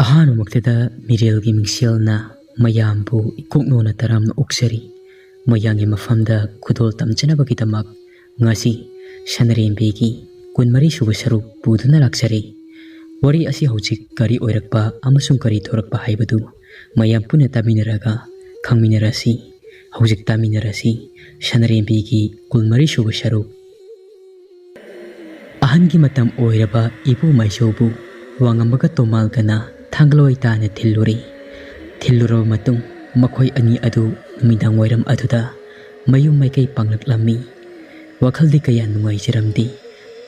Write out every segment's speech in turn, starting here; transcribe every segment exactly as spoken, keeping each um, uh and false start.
ꯑꯍꯥꯟꯕꯃꯛꯇꯗ ꯃꯤꯔꯦꯜꯒꯤ ꯃꯤꯡꯁꯦꯜꯅ ꯃꯌꯥꯝꯕꯨ ꯏꯀꯣꯛꯅꯣꯅ ꯇꯔꯥꯝꯅ ꯑꯣꯛꯆꯔꯤ꯫ ꯃꯣꯏꯔꯥꯡꯒꯤ ꯃꯐꯝꯗ ꯈꯨꯗꯣꯜ ꯇꯝꯖꯅꯕꯒꯤꯗꯃꯛ ꯉꯁꯤ ꯁꯅꯔꯦꯝꯕꯤꯒꯤ ꯀꯨꯟꯃꯔꯤ ꯁꯨꯕ ꯁꯔꯨꯛ ꯄꯨꯗꯨꯅ ꯂꯥꯛꯆꯔꯤ꯫ ꯋꯥꯔꯤ ꯑꯁꯤ ꯍꯧꯖꯤꯛ ꯀꯔꯤ ꯑꯣꯏꯔꯛꯄ ꯑꯃꯁꯨꯡ ꯀꯔꯤ ꯊꯣꯔꯛꯄ ꯍꯥꯏꯕꯗꯨ ꯃꯌꯥꯝ ꯄꯨꯟꯅ ꯇꯥꯃꯤꯟꯅꯔꯒ ꯈꯪꯃꯤꯟꯅꯔꯁꯤ꯫ ꯍꯧꯖꯤꯛ ꯇꯥꯃꯤꯟꯅꯔꯁꯤ ꯁꯅꯔꯦꯝꯕꯤꯒꯤ ꯀꯨꯟꯃꯔꯤ ꯁꯨꯕ ꯁꯔꯨꯛ꯫ ꯑꯍꯟꯒꯤ ꯃꯇꯝ ꯑꯣꯏꯔꯕ ꯏꯕꯨ ꯃꯥꯏꯁꯧꯕꯨ ꯋꯥꯉꯝꯕꯒ ꯇꯣꯃꯥꯜꯒꯅ ꯊꯥꯡꯒꯂꯣꯏ ꯇꯥꯅ ꯊꯤꯜꯂꯨꯔꯦ꯫ ꯊꯤꯜꯂꯨꯔꯕ ꯃꯇꯨꯡ ꯃꯈꯣꯏ ꯑꯅꯤ ꯑꯗꯨ ꯅꯨꯃꯤꯗꯥꯡ ꯋꯥꯏꯔꯝ ꯑꯗꯨꯗ ꯃꯌꯨꯝ ꯃꯥꯏꯀꯩ ꯄꯥꯡꯂꯛꯂꯝꯃꯤ꯫ ꯋꯥꯈꯜꯗꯤ ꯀꯌꯥ ꯅꯨꯡꯉꯥꯏꯖꯔꯝꯗꯦ꯫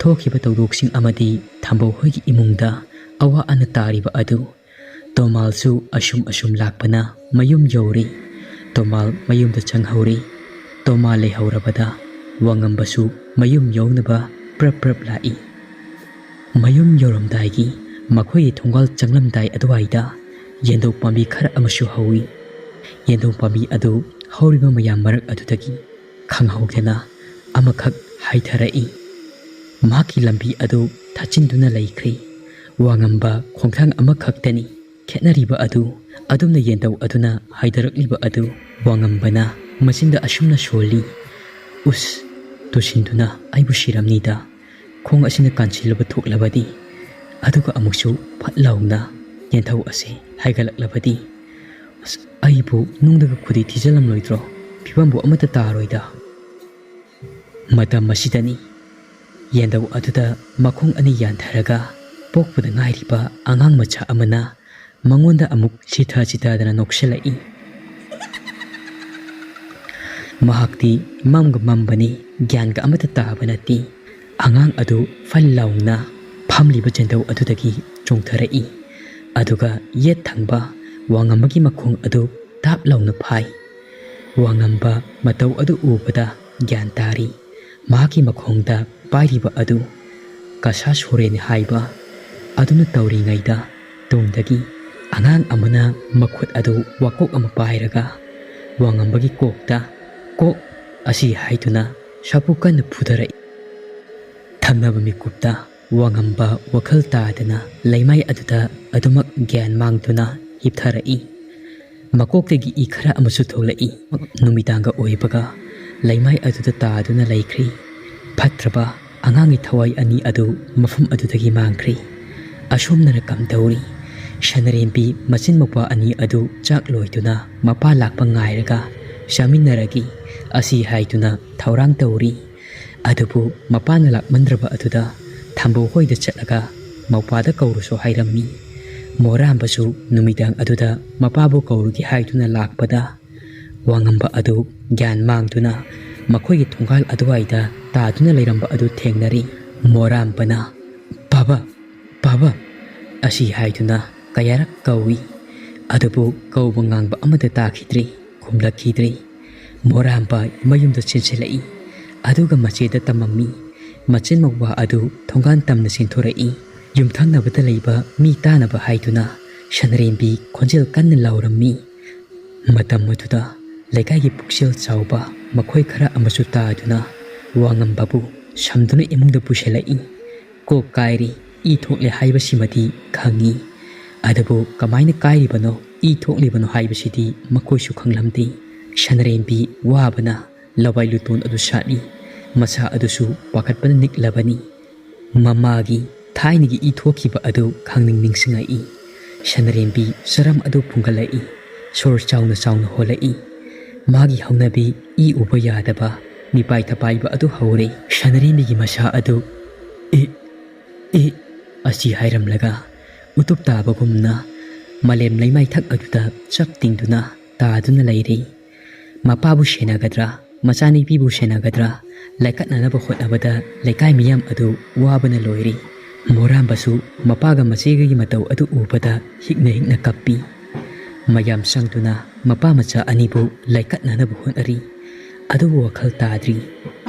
ꯊꯣꯛꯈꯤꯕ ꯊꯧꯗꯣꯛꯁꯤꯡ ꯑꯃꯗꯤ ꯊꯝꯕꯧ ꯍꯣꯏꯒꯤ ꯏꯃꯨꯡꯗ ꯑꯋꯥ ꯑꯅꯥ ꯇꯥꯔꯤꯕ ꯑꯗꯨ ꯇꯣꯃꯥꯜꯁꯨ ꯑꯁꯨꯝ ꯑꯁꯨꯝ ꯂꯥꯛꯄꯅ ꯃꯌꯨꯝ ꯌꯧꯔꯦ꯫ ꯇꯣꯃꯥꯜ ꯃꯌꯨꯝꯗ ꯆꯪꯍꯧꯔꯦ꯫ ꯇꯣꯃꯥꯜ ꯂꯩꯍꯧꯔꯕꯗ ꯋꯥꯉꯝꯕꯁꯨ ꯃꯌꯨꯝ ꯌꯧꯅꯕ ꯄ꯭ꯔꯞ ꯄ꯭ꯔꯞ ꯂꯥꯛꯏ꯫ ꯃꯌꯨꯝ ꯌꯧꯔꯝꯗꯥꯏꯒꯤ ꯃꯈꯣꯏꯒꯤ ꯊꯣꯡꯒꯥꯜ ꯆꯪꯂꯝꯗꯥꯏ ꯑꯗꯨꯋꯥꯏꯗ ꯌꯦꯟꯗꯧ ꯄꯥꯝꯕꯤ ꯈꯔ ꯑꯃꯁꯨ ꯍꯧꯏ꯫ ꯌꯦꯟꯗꯧ ꯄꯥꯝꯕꯤ ꯑꯗꯨ ꯍꯧꯔꯤꯕ ꯃꯌꯥꯝ ꯃꯔꯛ ꯑꯗꯨꯗꯒꯤ ꯈꯪꯍꯧꯗꯅ ꯑꯃꯈꯛ ꯍꯥꯏꯊꯔꯛꯏ꯫ ꯃꯍꯥꯛꯀꯤ ꯂꯝꯕꯤ ꯑꯗꯨ ꯊꯠꯆꯤꯟꯗꯨꯅ ꯂꯩꯈ꯭ꯔꯦ꯫ ꯋꯥꯉꯝꯕ ꯈꯣꯡꯊꯥꯡ ꯑꯃꯈꯛꯇꯅꯤ꯫ ꯈꯦꯠꯅꯔꯤꯕ ꯑꯗꯨ ꯑꯗꯨꯝꯅ ꯌꯦꯟꯗꯧ ꯑꯗꯨꯅ ꯍꯥꯏꯊꯔꯛꯂꯤꯕ ꯑꯗꯨ ꯋꯥꯉꯝꯕꯅ ꯃꯆꯤꯟꯗ ꯑꯁꯨꯝꯅ ꯁꯣꯜꯂꯤ, "ꯎꯁ, ꯇꯨꯁꯤꯟꯗꯨꯅ ꯑꯩꯕꯨ ꯁꯤꯔꯝꯅꯤꯗ꯫ ꯈꯣꯡ ꯑꯁꯤꯅ ꯀꯥꯟꯁꯤꯜꯂꯕ ꯊꯣꯛꯂꯕꯗꯤ?" ꯑꯗꯨꯒ ꯑꯃꯨꯛꯁꯨ ꯐꯠ ꯂꯥꯎꯅ ꯌꯦꯟꯊꯧ ꯑꯁꯤ ꯍꯥꯏꯒꯠꯂꯛꯂꯕꯗꯤ, "ꯑꯁ, ꯑꯩꯕꯨ ꯅꯨꯡꯗꯒ ꯈꯨꯗꯤ ꯊꯤꯖꯤꯜꯂꯝꯂꯣꯏꯗ꯭ꯔꯣ? ꯐꯤꯕꯝꯕꯨ ꯑꯃꯠꯇ ꯇꯥꯔꯣꯏꯗ"꯫ ꯃꯇꯝ ꯑꯁꯤꯗꯅꯤ ꯌꯦꯟꯗꯧ ꯑꯗꯨꯗ ꯃꯈꯣꯡ ꯑꯅꯤ ꯌꯥꯟꯊꯔꯒ ꯄꯣꯛꯄꯗ ꯉꯥꯏꯔꯤꯕ ꯑꯉꯥꯡ ꯃꯆꯥ ꯑꯃꯅ ꯃꯉꯣꯟꯗ ꯑꯃꯨꯛ ꯁꯤꯊ ꯁꯤꯊꯗꯅ ꯅꯣꯛꯁꯤꯜꯂꯛꯏ꯫ ꯃꯍꯥꯛꯇꯤ ꯃꯝꯒ ꯃꯝꯕꯅꯤ, ꯒ꯭ꯌꯥꯟꯒ ꯑꯃꯠꯇ ꯇꯥꯕ ꯅꯠꯇꯦ꯫ ꯑꯉꯥꯡ ꯑꯗꯨ ꯐꯜ ꯂꯥꯎꯅ ꯐꯝꯂꯤꯕ ꯌꯦꯟꯗꯧ ꯑꯗꯨꯗꯒꯤ ꯆꯣꯡꯊꯔꯛꯏ꯫ ꯑꯗꯨꯒ ꯌꯦꯠ ꯊꯪꯕ ꯋꯥꯉꯝꯕꯒꯤ ꯃꯈꯣꯡ ꯑꯗꯨ ꯇꯥꯞ ꯂꯥꯎꯅ ꯐꯥꯏ꯫ ꯋꯥꯉꯝꯕ ꯃꯇꯧ ꯑꯗꯨ ꯎꯕꯗ ꯒ꯭ꯌꯥꯟ ꯇꯥꯔꯤ꯫ ꯃꯍꯥꯛꯀꯤ ꯃꯈꯣꯡꯗ ꯄꯥꯏꯔꯤꯕ ꯑꯗꯨ ꯀꯁꯥ ꯁꯣꯔꯦꯟ ꯍꯥꯏꯕ ꯑꯗꯨꯅ ꯇꯧꯔꯤꯉꯩꯗ, ꯇꯨꯡꯗꯒꯤ ꯑꯉꯥꯡ ꯑꯃꯅ ꯃꯈꯨꯠ ꯑꯗꯨ ꯋꯥꯀꯣꯛ ꯑꯃ ꯄꯥꯏꯔꯒ ꯋꯥꯉꯝꯕꯒꯤ ꯀꯣꯛꯇ "ꯀꯣꯛ" ꯑꯁꯤ ꯍꯥꯏꯗꯨꯅ ꯁꯥꯐꯨ ꯀꯟꯅ ꯐꯨꯊꯔꯛꯏ꯫ ꯊꯪꯅꯕ ꯃꯤꯀꯨꯞꯇ ꯋꯥꯉꯝꯕ ꯋꯥꯈꯜ ꯇꯥꯗꯅ ꯂꯩꯃꯥꯏ ꯑꯗꯨꯗ ꯑꯗꯨꯃꯛ ꯒ꯭ꯌꯥꯟ ꯃꯥꯡꯗꯨꯅ ꯍꯤꯞꯊꯔꯛꯏ꯫ ꯃꯀꯣꯛꯇꯒꯤ ꯏ ꯈꯔ ꯑꯃꯁꯨ ꯊꯣꯛꯂꯛꯏ꯫ ꯅꯨꯃꯤꯗꯥꯡꯒ ꯑꯣꯏꯕꯒ ꯂꯩꯃꯥꯏ ꯑꯗꯨꯗ ꯇꯥꯗꯨꯅ ꯂꯩꯈ꯭ꯔꯤ꯫ ꯐꯠꯇ꯭ꯔꯕ ꯑꯉꯥꯡꯒꯤ ꯊꯋꯥꯏ ꯑꯅꯤ ꯑꯗꯨ ꯃꯐꯝ ꯑꯗꯨꯗꯒꯤ ꯃꯥꯡꯈ꯭ꯔꯤ꯫ ꯑꯁꯣꯝꯅꯅ ꯀꯝꯗꯧꯔꯤ? ꯁꯅꯔꯦꯝꯕꯤ ꯃꯆꯤꯟ ꯃꯧꯄ꯭ꯋꯥ ꯑꯅꯤ ꯑꯗꯨ ꯆꯥꯛ ꯂꯣꯏꯗꯨꯅ ꯃꯄꯥ ꯂꯥꯛꯄ ꯉꯥꯏꯔꯒ ꯆꯥꯃꯤꯟꯅꯔꯒꯦ ꯑꯁꯤ ꯍꯥꯏꯗꯨꯅ ꯊꯧꯔꯥꯡ ꯇꯧꯔꯤ꯫ ꯑꯗꯨꯕꯨ ꯃꯄꯥꯅ ꯂꯥꯛꯃꯟꯗ꯭ꯔꯕ ꯑꯗꯨꯗ ꯊꯝꯕꯧ ꯍꯣꯏꯗ ꯆꯠꯂꯒ ꯃꯧꯄ꯭ꯋꯥꯗ ꯀꯧꯔꯨꯁꯨ ꯍꯥꯏꯔꯝꯃꯤ꯫ ꯃꯣꯔꯥꯝꯕꯁꯨ ꯅꯨꯃꯤꯗꯥꯡ ꯑꯗꯨꯗ ꯃꯄꯥꯕꯨ ꯀꯧꯔꯨꯒꯦ ꯍꯥꯏꯗꯨꯅ ꯂꯥꯛꯄꯗ ꯋꯥꯉꯝꯕ ꯑꯗꯨ ꯒ꯭ꯌꯥꯟ ꯃꯥꯡꯗꯨꯅ ꯃꯈꯣꯏꯒꯤ ꯊꯣꯡꯒꯥꯜ ꯑꯗꯨꯋꯥꯏꯗ ꯇꯥꯗꯨꯅ ꯂꯩꯔꯝꯕ ꯑꯗꯨ ꯊꯦꯡꯅꯔꯤ꯫ ꯃꯣꯔꯥꯝꯕꯅ "ꯄꯥꯕ, ꯄꯥꯕ" ꯑꯁꯤ ꯍꯥꯏꯗꯨꯅ ꯀꯌꯥꯔꯛ ꯀꯧꯏ꯫ ꯑꯗꯨꯕꯨ ꯀꯧꯕ ꯉꯥꯡꯕ ꯑꯃꯠꯇ ꯇꯥꯈꯤꯗ꯭ꯔꯦ, ꯈꯨꯝꯂꯛꯈꯤꯗ꯭ꯔꯦ꯫ ꯃꯣꯔꯥꯝꯕ ꯃꯌꯨꯝꯗ ꯆꯦꯟꯁꯤꯜꯂꯛꯏ꯫ ꯑꯗꯨꯒ ꯃꯆꯦꯗ ꯇꯝꯃꯝꯃꯤ꯫ ꯃꯆꯤꯟ ꯃꯧꯄ꯭ꯋꯥ ꯑꯗꯨ ꯊꯣꯡꯒꯥꯟ ꯇꯝꯅ ꯆꯦꯟꯊꯣꯔꯛꯏ꯫ ꯌꯨꯝꯊꯪꯅꯕꯗ ꯂꯩꯕ ꯃꯤ ꯇꯥꯅꯕ ꯍꯥꯏꯗꯨꯅ ꯁꯅꯔꯦꯝꯕꯤ ꯈꯣꯟꯖꯦꯜ ꯀꯟꯅ ꯂꯥꯎꯔꯝꯃꯤ꯫ ꯃꯇꯝ ꯑꯗꯨꯗ ꯂꯩꯀꯥꯏꯒꯤ ꯄꯨꯛꯆꯦꯜ ꯆꯥꯎꯕ ꯃꯈꯣꯏ ꯈꯔ ꯑꯃꯁꯨ ꯇꯥꯗꯨꯅ ꯋꯥꯉꯝꯕꯕꯨ ꯁꯝꯗꯨꯅ ꯏꯃꯨꯡꯗ ꯄꯨꯁꯤꯜꯂꯛꯏ꯫ ꯀꯣꯛ ꯀꯥꯏꯔꯦ, ꯏ ꯊꯣꯛꯂꯦ ꯍꯥꯏꯕꯁꯤꯃꯗꯤ ꯈꯪꯏ꯫ ꯑꯗꯨꯕꯨ ꯀꯃꯥꯏꯅ ꯀꯥꯏꯔꯤꯕꯅꯣ, ꯏ ꯊꯣꯛꯂꯤꯕꯅꯣ ꯍꯥꯏꯕꯁꯤꯗꯤ ꯃꯈꯣꯏꯁꯨ ꯈꯪꯂꯝꯗꯦ꯫ ꯁꯅꯔꯦꯝꯕꯤ ꯋꯥꯕꯅ ꯂꯋꯥꯏ ꯂꯨꯇꯣꯟ ꯑꯗꯨ ꯁꯥꯠꯂꯤ꯫ ꯃꯁꯥ ꯑꯗꯨꯁꯨ ꯄꯥꯈꯠꯄꯅ ꯅꯤꯛꯂꯕꯅꯤ꯫ ꯃꯃꯥꯒꯤ ꯊꯥꯏꯅꯒꯤ ꯏ ꯊꯣꯛꯈꯤꯕ ꯑꯗꯨ ꯈꯪꯅꯤꯡ ꯅꯤꯡꯁꯤꯡꯉꯛꯏ꯫ ꯁꯅꯔꯦꯝꯕꯤ ꯆꯔꯝ ꯑꯗꯨ ꯐꯨꯡꯒꯠꯂꯛꯏ꯫ ꯁꯣꯔ ꯆꯥꯎꯅ ꯆꯥꯎꯅ ꯍꯣꯜꯂꯛꯏ꯫ ꯃꯥꯒꯤ ꯍꯧꯅꯕꯤ ꯏ ꯎꯕ ꯌꯥꯗꯕ ꯃꯤꯄꯥꯏ ꯊꯄꯥꯏꯕ ꯑꯗꯨ ꯍꯧꯔꯦ꯫ ꯁꯅꯔꯦꯝꯕꯤꯒꯤ ꯃꯁꯥ ꯑꯗꯨ "ꯏ, ꯏ" ꯑꯁꯤ ꯍꯥꯏꯔꯝꯂꯒ ꯎꯇꯨꯞ ꯇꯥꯕꯒꯨꯝꯅ ꯃꯥꯂꯦꯝ ꯂꯩꯃꯥꯏꯊꯛ ꯑꯗꯨꯗ ꯆꯞ ꯇꯤꯡꯗꯨꯅ ꯇꯥꯗꯨꯅ ꯂꯩꯔꯤ꯫ ꯃꯄꯥꯕꯨ ꯁꯦꯟꯅꯒꯗ꯭ꯔꯥ, ꯃꯆꯥꯅꯨꯄꯤꯕꯨ ꯁꯦꯟꯅꯒꯗ꯭ꯔꯥ, ꯂꯥꯏꯀꯠꯅꯅꯕ ꯍꯣꯠꯅꯕꯗ ꯂꯩꯀꯥꯏ ꯃꯤꯌꯥꯝ ꯑꯗꯨ ꯋꯥꯕꯅ ꯂꯣꯏꯔꯤ꯫ ꯃꯣꯔꯥꯝꯕꯁꯨ ꯃꯄꯥꯒ ꯃꯆꯦꯒꯒꯤ ꯃꯇꯧ ꯑꯗꯨ ꯎꯕꯗ ꯍꯤꯛꯅ ꯍꯤꯛꯅ ꯀꯞꯄꯤ꯫ ꯃꯌꯥꯝ ꯆꯪꯗꯨꯅ ꯃꯄꯥ ꯃꯆꯥ ꯑꯅꯤꯕꯨ ꯂꯥꯏꯀꯠꯅꯅꯕ ꯍꯣꯠꯅꯔꯤ꯫ ꯑꯗꯨꯕꯨ ꯋꯥꯈꯜ ꯇꯥꯗ꯭ꯔꯤ꯫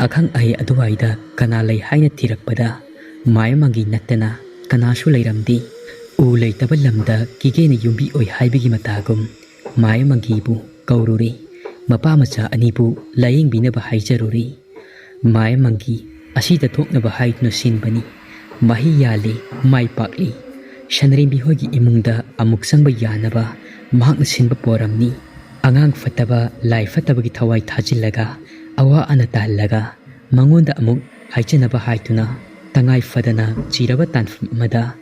ꯑꯈꯪ ꯑꯍꯩ ꯑꯗꯨꯋꯥꯏꯗ ꯀꯅꯥ ꯂꯩ ꯍꯥꯏꯅ ꯊꯤꯔꯛꯄꯗ ꯃꯥꯏꯃꯪꯒꯤ ꯅꯠꯇꯅ ꯀꯅꯥꯁꯨ ꯂꯩꯔꯝꯗꯦ꯫ ꯎ ꯂꯩꯇꯕ ꯂꯝꯗ ꯀꯤꯒꯦꯅ ꯌꯨꯝꯕꯤ ꯑꯣꯏ ꯍꯥꯏꯕꯒꯤ ꯃꯇꯥꯒꯨꯝ ꯃꯥꯏꯃꯪꯒꯤꯕꯨ ꯀꯧꯔꯨꯔꯦ꯫ ꯃꯄꯥ ꯃꯆꯥ ꯑꯅꯤꯕꯨ ꯂꯥꯌꯦꯡꯕꯤꯅꯕ ꯍꯥꯏꯖꯔꯨꯔꯦ꯫ ꯃꯥꯏꯃꯪꯒꯤ ꯑꯁꯤꯗ ꯊꯣꯛꯅꯕ ꯍꯥꯏꯗꯨꯅ ꯁꯤꯟꯕꯅꯤ꯫ ꯃꯍꯩ ꯌꯥꯜꯂꯤ, ꯃꯥꯏ ꯄꯥꯛꯂꯤ꯫ ꯁꯅꯔꯦꯝꯕꯤ ꯍꯣꯏꯒꯤ ꯏꯃꯨꯡꯗ ꯑꯃꯨꯛ ꯆꯪꯕ ꯌꯥꯅꯕ ꯃꯍꯥꯛꯅ ꯁꯤꯟꯕ ꯄꯣꯔꯝꯅꯤ꯫ ꯑꯉꯥꯡ ꯐꯠꯇꯕ, ꯂꯥꯏ ꯐꯠꯇꯕꯒꯤ ꯊꯋꯥꯏ ꯊꯥꯖꯤꯜꯂꯒ, ꯑꯋꯥ ꯑꯅꯥ ꯇꯥꯍꯜꯂꯒ, ꯃꯉꯣꯟꯗ ꯑꯃꯨꯛ ꯍꯥꯏꯖꯅꯕ ꯍꯥꯏꯗꯨꯅ, ꯇꯉꯥꯏ ꯐꯗꯅ ꯆꯤꯔꯕ ꯇꯥꯟꯐꯝ ꯑꯃꯗ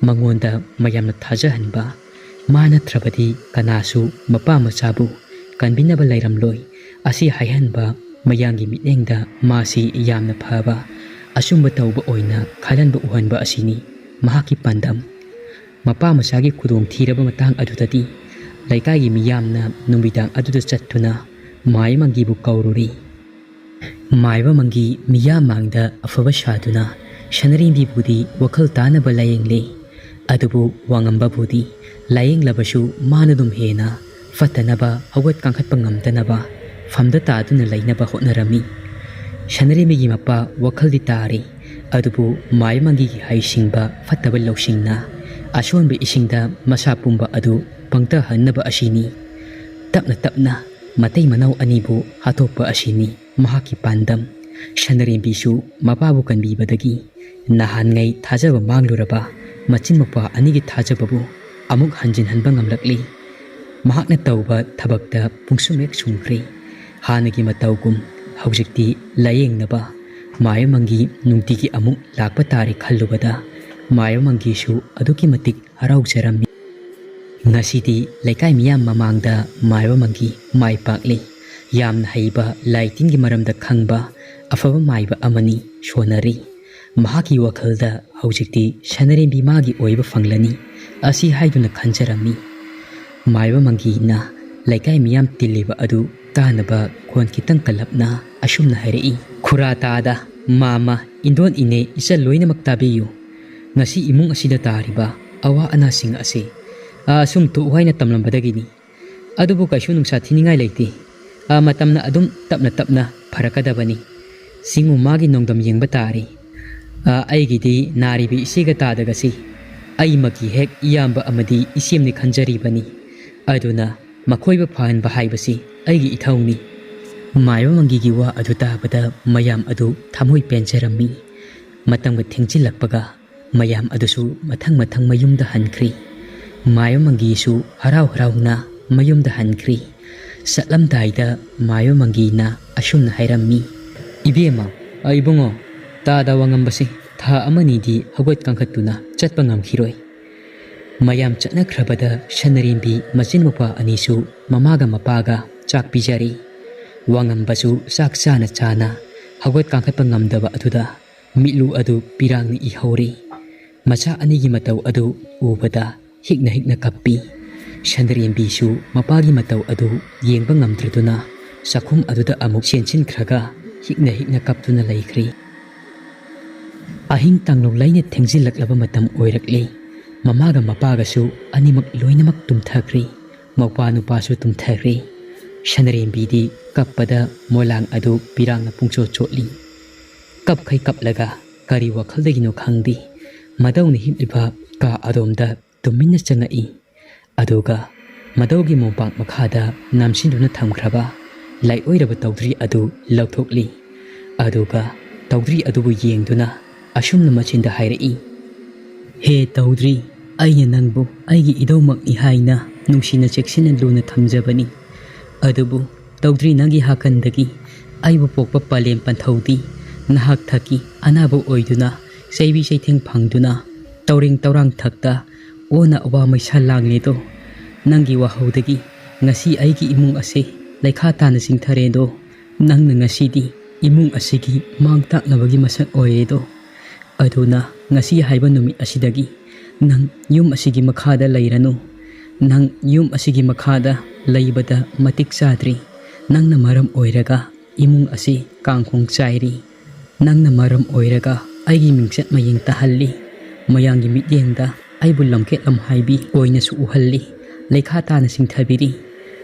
ꯃꯉꯣꯟꯗ ꯃꯌꯥꯝꯅ ꯊꯥꯖꯍꯟꯕ, ꯃꯥ ꯅꯠꯇ꯭ꯔꯕꯗꯤ ꯀꯅꯥꯁꯨ ꯃꯄꯥ ꯃꯆꯥꯕꯨ ꯀꯟꯕꯤꯅꯕ ꯂꯩꯔꯝꯂꯣꯏ꯫ ꯑꯁꯤ ꯍꯥꯏꯍꯟꯕ, ꯃꯌꯥꯝꯒꯤ ꯃꯤꯠꯌꯦꯡꯗ ꯃꯥꯁꯤ ꯌꯥꯝꯅ ꯐꯕ, ꯑꯆꯨꯝꯕ ꯇꯧꯕ ꯑꯣꯏꯅ ꯈꯜꯍꯟꯕ ꯎꯍꯟꯕ ꯑꯁꯤꯅꯤ ꯃꯍꯥꯛꯀꯤ ꯄꯥꯟꯗꯝ꯫ ꯃꯄꯥ ꯃꯆꯥꯒꯤ ꯈꯨꯗꯣꯡ ꯊꯤꯔꯕ ꯃꯇꯥꯡ ꯑꯗꯨꯗꯗꯤ ꯂꯩꯀꯥꯏꯒꯤ ꯃꯤꯌꯥꯝꯅ ꯅꯨꯃꯤꯗꯥꯡ ꯑꯗꯨꯗ ꯆꯠꯇꯨꯅ ꯃꯥꯏꯕ ꯃꯪꯒꯤꯕꯨ ꯀꯧꯔꯨꯔꯤ꯫ ꯃꯥꯏꯕ ꯃꯪꯒꯤ ꯃꯤꯌꯥꯝ ꯃꯥꯡꯗ ꯑꯐꯕ ꯁꯥꯗꯨꯅ ꯁꯅꯔꯦꯝꯕꯤꯕꯨꯗꯤ ꯋꯥꯈꯜ ꯇꯥꯅꯕ ꯂꯥꯌꯦꯡꯂꯦ꯫ ꯑꯗꯨꯕꯨ ꯋꯥꯉꯝꯕꯕꯨꯗꯤ ꯂꯥꯌꯦꯡꯂꯕꯁꯨ ꯃꯥꯅ ꯑꯗꯨꯝ ꯍꯦꯟꯅ ꯐꯠꯇꯅꯕ ꯍꯧꯒꯠ ꯀꯥꯡꯈꯠꯄ ꯉꯝꯗꯅꯕ ꯐꯝꯗ ꯇꯥꯗꯨꯅ ꯂꯩꯅꯕ ꯍꯣꯠꯅꯔꯝꯃꯤ꯫ ꯁꯅꯔꯦꯝꯕꯤꯒꯤ ꯃꯄꯥ ꯋꯥꯈꯜꯗꯤ ꯇꯥꯔꯤ, ꯑꯗꯨꯕꯨ ꯃꯥꯏꯕ ꯃꯪꯒꯤꯒꯤ ꯍꯩꯁꯤꯡꯕ ꯐꯠꯇꯕ ꯂꯧꯁꯤꯡꯅ ꯑꯁꯣꯟꯕ ꯏꯁꯤꯡꯗ ꯃꯁꯥ ꯄꯨꯝꯕ ꯑꯗꯨ ꯄꯪꯊꯍꯟꯅꯕ ꯑꯁꯤꯅꯤ꯫ ꯇꯞꯅ ꯇꯞꯅ ꯃꯇꯩ ꯃꯅꯥꯎ ꯑꯅꯤꯕꯨ ꯍꯥꯠꯇꯣꯛꯄ ꯑꯁꯤꯅꯤ ꯃꯍꯥꯛꯀꯤ ꯄꯥꯟꯗꯝ꯫ ꯁꯅꯔꯦꯝꯕꯤꯁꯨ ꯃꯄꯥꯕꯨ ꯀꯟꯕꯤꯕꯗꯒꯤ ꯅꯍꯥꯟꯉꯩ ꯊꯥꯖꯕ ꯃꯥꯡꯂꯨꯔꯕ ꯃꯆꯤꯟ ꯃꯧꯄ꯭ꯋꯥ ꯑꯅꯤꯒꯤ ꯊꯥꯖꯕꯕꯨ ꯑꯃꯨꯛ ꯍꯟꯖꯤꯟꯍꯟꯕ ꯉꯝꯂꯛꯂꯤ꯫ ꯃꯍꯥꯛꯅ ꯇꯧꯕ ꯊꯕꯛꯇ ꯄꯨꯡꯁꯨꯝ ꯍꯦꯛ ꯁꯨꯝꯈ꯭ꯔꯦ꯫ ꯍꯥꯟꯅꯒꯤ ꯃꯇꯧꯒꯨꯝ ꯍꯧꯖꯤꯛꯇꯤ ꯂꯥꯌꯦꯡꯅꯕ ꯃꯥꯏꯕ ꯃꯪꯒꯤ ꯅꯨꯡꯇꯤꯒꯤ ꯑꯃꯨꯛ ꯂꯥꯛꯄ ꯇꯥꯔꯦ ꯈꯜꯂꯨꯕꯗ ꯃꯥꯏꯕ ꯃꯪꯒꯤꯁꯨ ꯑꯗꯨꯛꯀꯤ ꯃꯇꯤꯛ ꯍꯔꯥꯎꯖꯔꯝꯃꯤ꯫ ꯉꯁꯤꯗꯤ ꯂꯩꯀꯥꯏ ꯃꯤꯌꯥꯝ ꯃꯃꯥꯡꯗ ꯃꯥꯏꯕ ꯃꯪꯒꯤ ꯃꯥꯏ ꯄꯥꯛꯂꯤ꯫ ꯌꯥꯝꯅ ꯍꯩꯕ ꯂꯥꯏ ꯇꯤꯟꯒꯤ ꯃꯔꯝꯗ ꯈꯪꯕ ꯑꯐꯕ ꯃꯥꯏꯕ ꯑꯃꯅꯤ ꯁꯣꯟꯅꯔꯤ꯫ ꯃꯍꯥꯛꯀꯤ ꯋꯥꯈꯜꯗ ꯍꯧꯖꯤꯛꯇꯤ ꯁꯅꯔꯦꯝꯕꯤ ꯃꯥꯒꯤ ꯑꯣꯏꯕ ꯐꯪꯂꯅꯤ ꯑꯁꯤ ꯍꯥꯏꯗꯨꯅ ꯈꯟꯖꯔꯝꯃꯤ꯫ ꯃꯥꯏꯕ ꯃꯪꯒꯤꯅ ꯂꯩꯀꯥꯏ ꯃꯤꯌꯥꯝ ꯇꯤꯜꯂꯤꯕ ꯑꯗꯨ ꯇꯥꯅꯕ ꯈꯣꯟ ꯈꯤꯇꯪ ꯀꯜꯂꯞꯅ ꯑꯁꯨꯝꯅ ꯍꯥꯏꯔꯛꯏ, "ꯈꯨꯔꯥ ꯇꯥꯗ, ꯃꯥꯃ, ꯏꯟꯗꯣꯟ ꯏꯅꯦ, ꯏꯆꯜ ꯂꯣꯏꯅꯃꯛ ꯇꯥꯕꯤꯌꯨ꯫ ꯉꯁꯤ ꯏꯃꯨꯡ ꯑꯁꯤꯗ ꯇꯥꯔꯤꯕ ꯑꯋꯥ ꯑꯅꯥꯁꯤꯡ ꯑꯁꯤ, ꯑꯥ, ꯑꯁꯨꯝ ꯊꯣꯛꯎ ꯍꯥꯏꯅ ꯇꯝꯂꯝꯕꯗꯒꯤꯅꯤ꯫ ꯑꯗꯨꯕꯨ ꯀꯩꯁꯨ ꯅꯨꯡꯁꯥ ꯊꯤꯅꯤꯡꯉꯥꯏ ꯂꯩꯇꯦ꯫ ꯑꯥ, ꯃꯇꯝꯅ ꯑꯗꯨꯝ ꯇꯞꯅ ꯇꯞꯅ ꯐꯔꯛꯀꯗꯕꯅꯤ꯫ ꯆꯤꯡꯉꯨ ꯃꯥꯒꯤ ꯅꯣꯡꯗꯝ ꯌꯦꯡꯕ ꯇꯥꯔꯤ꯫ ꯑꯥ, ꯑꯩꯒꯤꯗꯤ ꯅꯥꯔꯤꯕ ꯏꯆꯦꯒ ꯇꯥꯗꯒꯁꯤ ꯑꯩꯃꯛꯀꯤ ꯍꯦꯛ ꯏꯌꯥꯝꯕ ꯑꯃꯗꯤ ꯏꯆꯦꯝꯅꯤ ꯈꯟꯖꯔꯤꯕꯅꯤ꯫ ꯑꯗꯨꯅ ꯃꯈꯣꯏꯕꯨ ꯐꯍꯟꯕ ꯍꯥꯏꯕꯁꯤ ꯑꯩꯒꯤ ꯏꯊꯧꯅꯤ꯫" ꯃꯥꯏꯕ ꯃꯪꯒꯤꯒꯤ ꯋꯥ ꯑꯗꯨ ꯇꯥꯕꯗ ꯃꯌꯥꯝ ꯑꯗꯨ ꯊꯃꯣꯏ ꯄꯦꯟꯖꯔꯝꯃꯤ꯫ ꯃꯇꯝꯒ ꯊꯦꯡꯖꯤꯜꯂꯛꯄꯒ ꯃꯌꯥꯝ ꯑꯗꯨꯁꯨ ꯃꯊꯪ ꯃꯊꯪ ꯃꯌꯨꯝꯗ ꯍꯟꯈ꯭ꯔꯤ꯫ ꯃꯥꯏꯕ ꯃꯪꯒꯤꯁꯨ ꯍꯔꯥꯎ ꯍꯔꯥꯎꯅ ꯃꯌꯨꯝꯗ ꯍꯟꯈ꯭ꯔꯤ꯫ ꯆꯠꯂꯝꯗꯥꯏꯗ ꯃꯥꯏꯕ ꯃꯪꯒꯤꯅ ꯑꯁꯨꯝꯅ ꯍꯥꯏꯔꯝꯃꯤ, "ꯏꯕꯦꯝꯃ, ꯏꯕꯨꯡꯉꯣ, ꯇꯥꯗ ꯋꯥꯉꯝꯕꯁꯦ ꯊꯥ ꯑꯃꯅꯤꯗꯤ ꯍꯧꯒꯠ ꯀꯥꯡꯈꯠꯇꯨꯅ ꯆꯠꯄ ꯉꯝꯈꯤꯔꯣꯏ꯫" ꯃꯌꯥꯝ ꯆꯠꯅꯈ꯭ꯔꯕꯗ ꯁꯅꯔꯦꯝꯕꯤ ꯃꯆꯤꯟ ꯃꯧꯄ꯭ꯋꯥ ꯑꯅꯤꯁꯨ ꯃꯃꯥꯒ ꯃꯄꯥꯒ ꯆꯥꯛ ꯄꯤꯖꯔꯤ꯫ ꯋꯥꯉꯝꯕꯁꯨ ꯆꯥꯛ ꯆꯥꯅ ꯆꯥꯅ ꯍꯧꯒꯠ ꯀꯥꯡꯈꯠꯄ ꯉꯝꯗꯕ ꯑꯗꯨꯗ ꯃꯤꯠꯂꯨ ꯑꯗꯨ ꯄꯤꯔꯥꯡꯅ ꯏꯍꯧꯔꯤ꯫ ꯃꯆꯥ ꯑꯅꯤꯒꯤ ꯃꯇꯧ ꯑꯗꯨ ꯎꯕꯗ ꯍꯤꯛꯅ ꯍꯤꯛꯅ ꯀꯞꯄꯤ꯫ ꯁꯟꯗ꯭ꯔꯦꯝꯕꯤꯁꯨ ꯃꯄꯥꯒꯤ ꯃꯇꯧ ꯑꯗꯨ ꯌꯦꯡꯕ ꯉꯝꯗ꯭ꯔꯗꯨꯅ ꯆꯥꯛꯈꯨꯝ ꯑꯗꯨꯗ ꯑꯃꯨꯛ ꯆꯦꯟꯁꯤꯟꯈ꯭ꯔꯒ ꯍꯤꯛꯅ ꯍꯤꯛꯅ ꯀꯞꯇꯨꯅ ꯂꯩꯈ꯭ꯔꯤ꯫ ꯑꯍꯤꯡ ꯇꯥꯡꯂꯧ ꯂꯩꯅ ꯊꯦꯡꯖꯤꯜꯂꯛꯂꯕ ꯃꯇꯝ ꯑꯣꯏꯔꯛꯂꯤ꯫ ꯃꯃꯥꯒ ꯃꯄꯥꯒꯁꯨ ꯑꯅꯤꯃꯛ ꯂꯣꯏꯅꯃꯛ ꯇꯨꯝꯊꯈ꯭ꯔꯤ꯫ ꯃꯧꯄ꯭ꯋꯥ ꯅꯨꯄꯥꯁꯨ ꯇꯨꯝꯊꯈ꯭ꯔꯤ꯫ ꯁꯟꯗ꯭ꯔꯦꯝꯕꯤꯗꯤ ꯀꯞꯄꯗ ꯃꯣꯂꯥꯡ ꯑꯗꯨ ꯄꯤꯔꯥꯡꯅ ꯄꯨꯡꯆꯣꯠ ꯆꯣꯠꯂꯤ꯫ ꯀꯞꯈꯩ ꯀꯞꯂꯒ ꯀꯔꯤ ꯋꯥꯈꯜꯗꯒꯤꯅꯣ ꯈꯪꯗꯦ, ꯃꯗꯧꯅ ꯍꯤꯞꯂꯤꯕ ꯀꯥ ꯑꯗꯣꯝꯗ ꯇꯨꯃꯤꯟꯅ ꯆꯪꯉꯛꯏ꯫ ꯑꯗꯨꯒ ꯃꯗꯧꯒꯤ ꯃꯣꯝꯄꯥꯛ ꯃꯈꯥꯗ ꯅꯝꯁꯤꯟꯗꯨꯅ ꯊꯝꯈ꯭ꯔꯕ ꯂꯥꯏꯑꯣꯏꯔꯕ ꯇꯧꯗ꯭ꯔꯤ ꯑꯗꯨ ꯂꯧꯊꯣꯛꯂꯤ꯫ ꯑꯗꯨꯒ ꯇꯧꯗ꯭ꯔꯤ ꯑꯗꯨꯕꯨ ꯌꯦꯡꯗꯨꯅ ꯑꯁꯨꯝꯅ ꯃꯆꯤꯟꯗ ꯍꯥꯏꯔꯛꯏ, "ꯍꯦ ꯇꯧꯗ꯭ꯔꯤ, ꯑꯩꯅ ꯅꯪꯕꯨ ꯑꯩꯒꯤ ꯏꯙꯧꯃꯛꯅꯤ ꯍꯥꯏꯅ ꯅꯨꯡꯁꯤꯅ ꯆꯦꯛꯁꯤꯟꯅ ꯂꯨꯅ ꯊꯝꯖꯕꯅꯤ꯫ ꯑꯗꯨꯕꯨ ꯇꯧꯗ꯭ꯔꯤ, ꯅꯪꯒꯤ ꯍꯥꯀꯟꯗꯒꯤ ꯑꯩꯕꯨ ꯄꯣꯛꯄ ꯄꯂꯦꯝ ꯄꯟꯊꯧꯗꯤ ꯅꯍꯥꯛ ꯊꯛꯀꯤ ꯑꯅꯥꯕ ꯑꯣꯏꯗꯨꯅ ꯆꯩꯕꯤ ꯆꯩꯊꯦꯡ ꯐꯪꯗꯨꯅ ꯇꯧꯔꯦꯡ ꯇꯧꯔꯥꯡ ꯊꯛꯇ ꯑꯣꯅ ꯑꯋꯥ ꯃꯩꯁꯥ ꯂꯥꯡꯂꯦꯗꯣ꯫ ꯅꯪꯒꯤ ꯋꯥꯍꯧꯗꯒꯤ ꯉꯁꯤ ꯑꯩꯒꯤ ꯏꯃꯨꯡ ꯑꯁꯤ ꯂꯩꯈꯥ ꯇꯥꯅ ꯆꯤꯡꯊꯔꯦꯗꯣ꯫ ꯅꯪꯅ ꯉꯁꯤꯗꯤ ꯏꯃꯨꯡ ꯑꯁꯤꯒꯤ ꯃꯥꯡ ꯇꯥꯛꯅꯕꯒꯤ ꯃꯁꯛ ꯑꯣꯏꯔꯦꯗꯣ꯫ ꯑꯗꯨꯅ ꯉꯁꯤ ꯍꯥꯏꯕ ꯅꯨꯃꯤꯠ ꯑꯁꯤꯗꯒꯤ ꯅꯪ ꯌꯨꯝ ꯑꯁꯤꯒꯤ ꯃꯈꯥꯗ ꯂꯩꯔꯅꯨ꯫ ꯅꯪ ꯌꯨꯝ ꯑꯁꯤꯒꯤ ꯃꯈꯥꯗ ꯂꯩꯕꯗ ꯃꯇꯤꯛ ꯆꯥꯗ꯭ꯔꯤ꯫ ꯅꯪꯅ ꯃꯔꯝ ꯑꯣꯏꯔꯒ ꯏꯃꯨꯡ ꯑꯁꯤ ꯀꯥꯡꯈꯣꯡ ꯆꯥꯏꯔꯤ꯫ ꯅꯪꯅ ꯃꯔꯝ ꯑꯣꯏꯔꯒ ꯑꯩꯒꯤ ꯃꯤꯡꯆꯠ ꯃꯌꯦꯡ ꯇꯥꯍꯜꯂꯤ꯫ ꯃꯌꯥꯝꯒꯤ ꯃꯤꯠꯌꯦꯡꯗ ꯑꯩꯕꯨ ꯂꯝꯀꯦꯠ ꯂꯝꯍꯥꯏꯕꯤ ꯑꯣꯏꯅꯁꯨ ꯎꯍꯜꯂꯤ, ꯂꯩꯈꯥ ꯇꯥꯅ ꯆꯤꯡꯊꯕꯤꯔꯤ꯫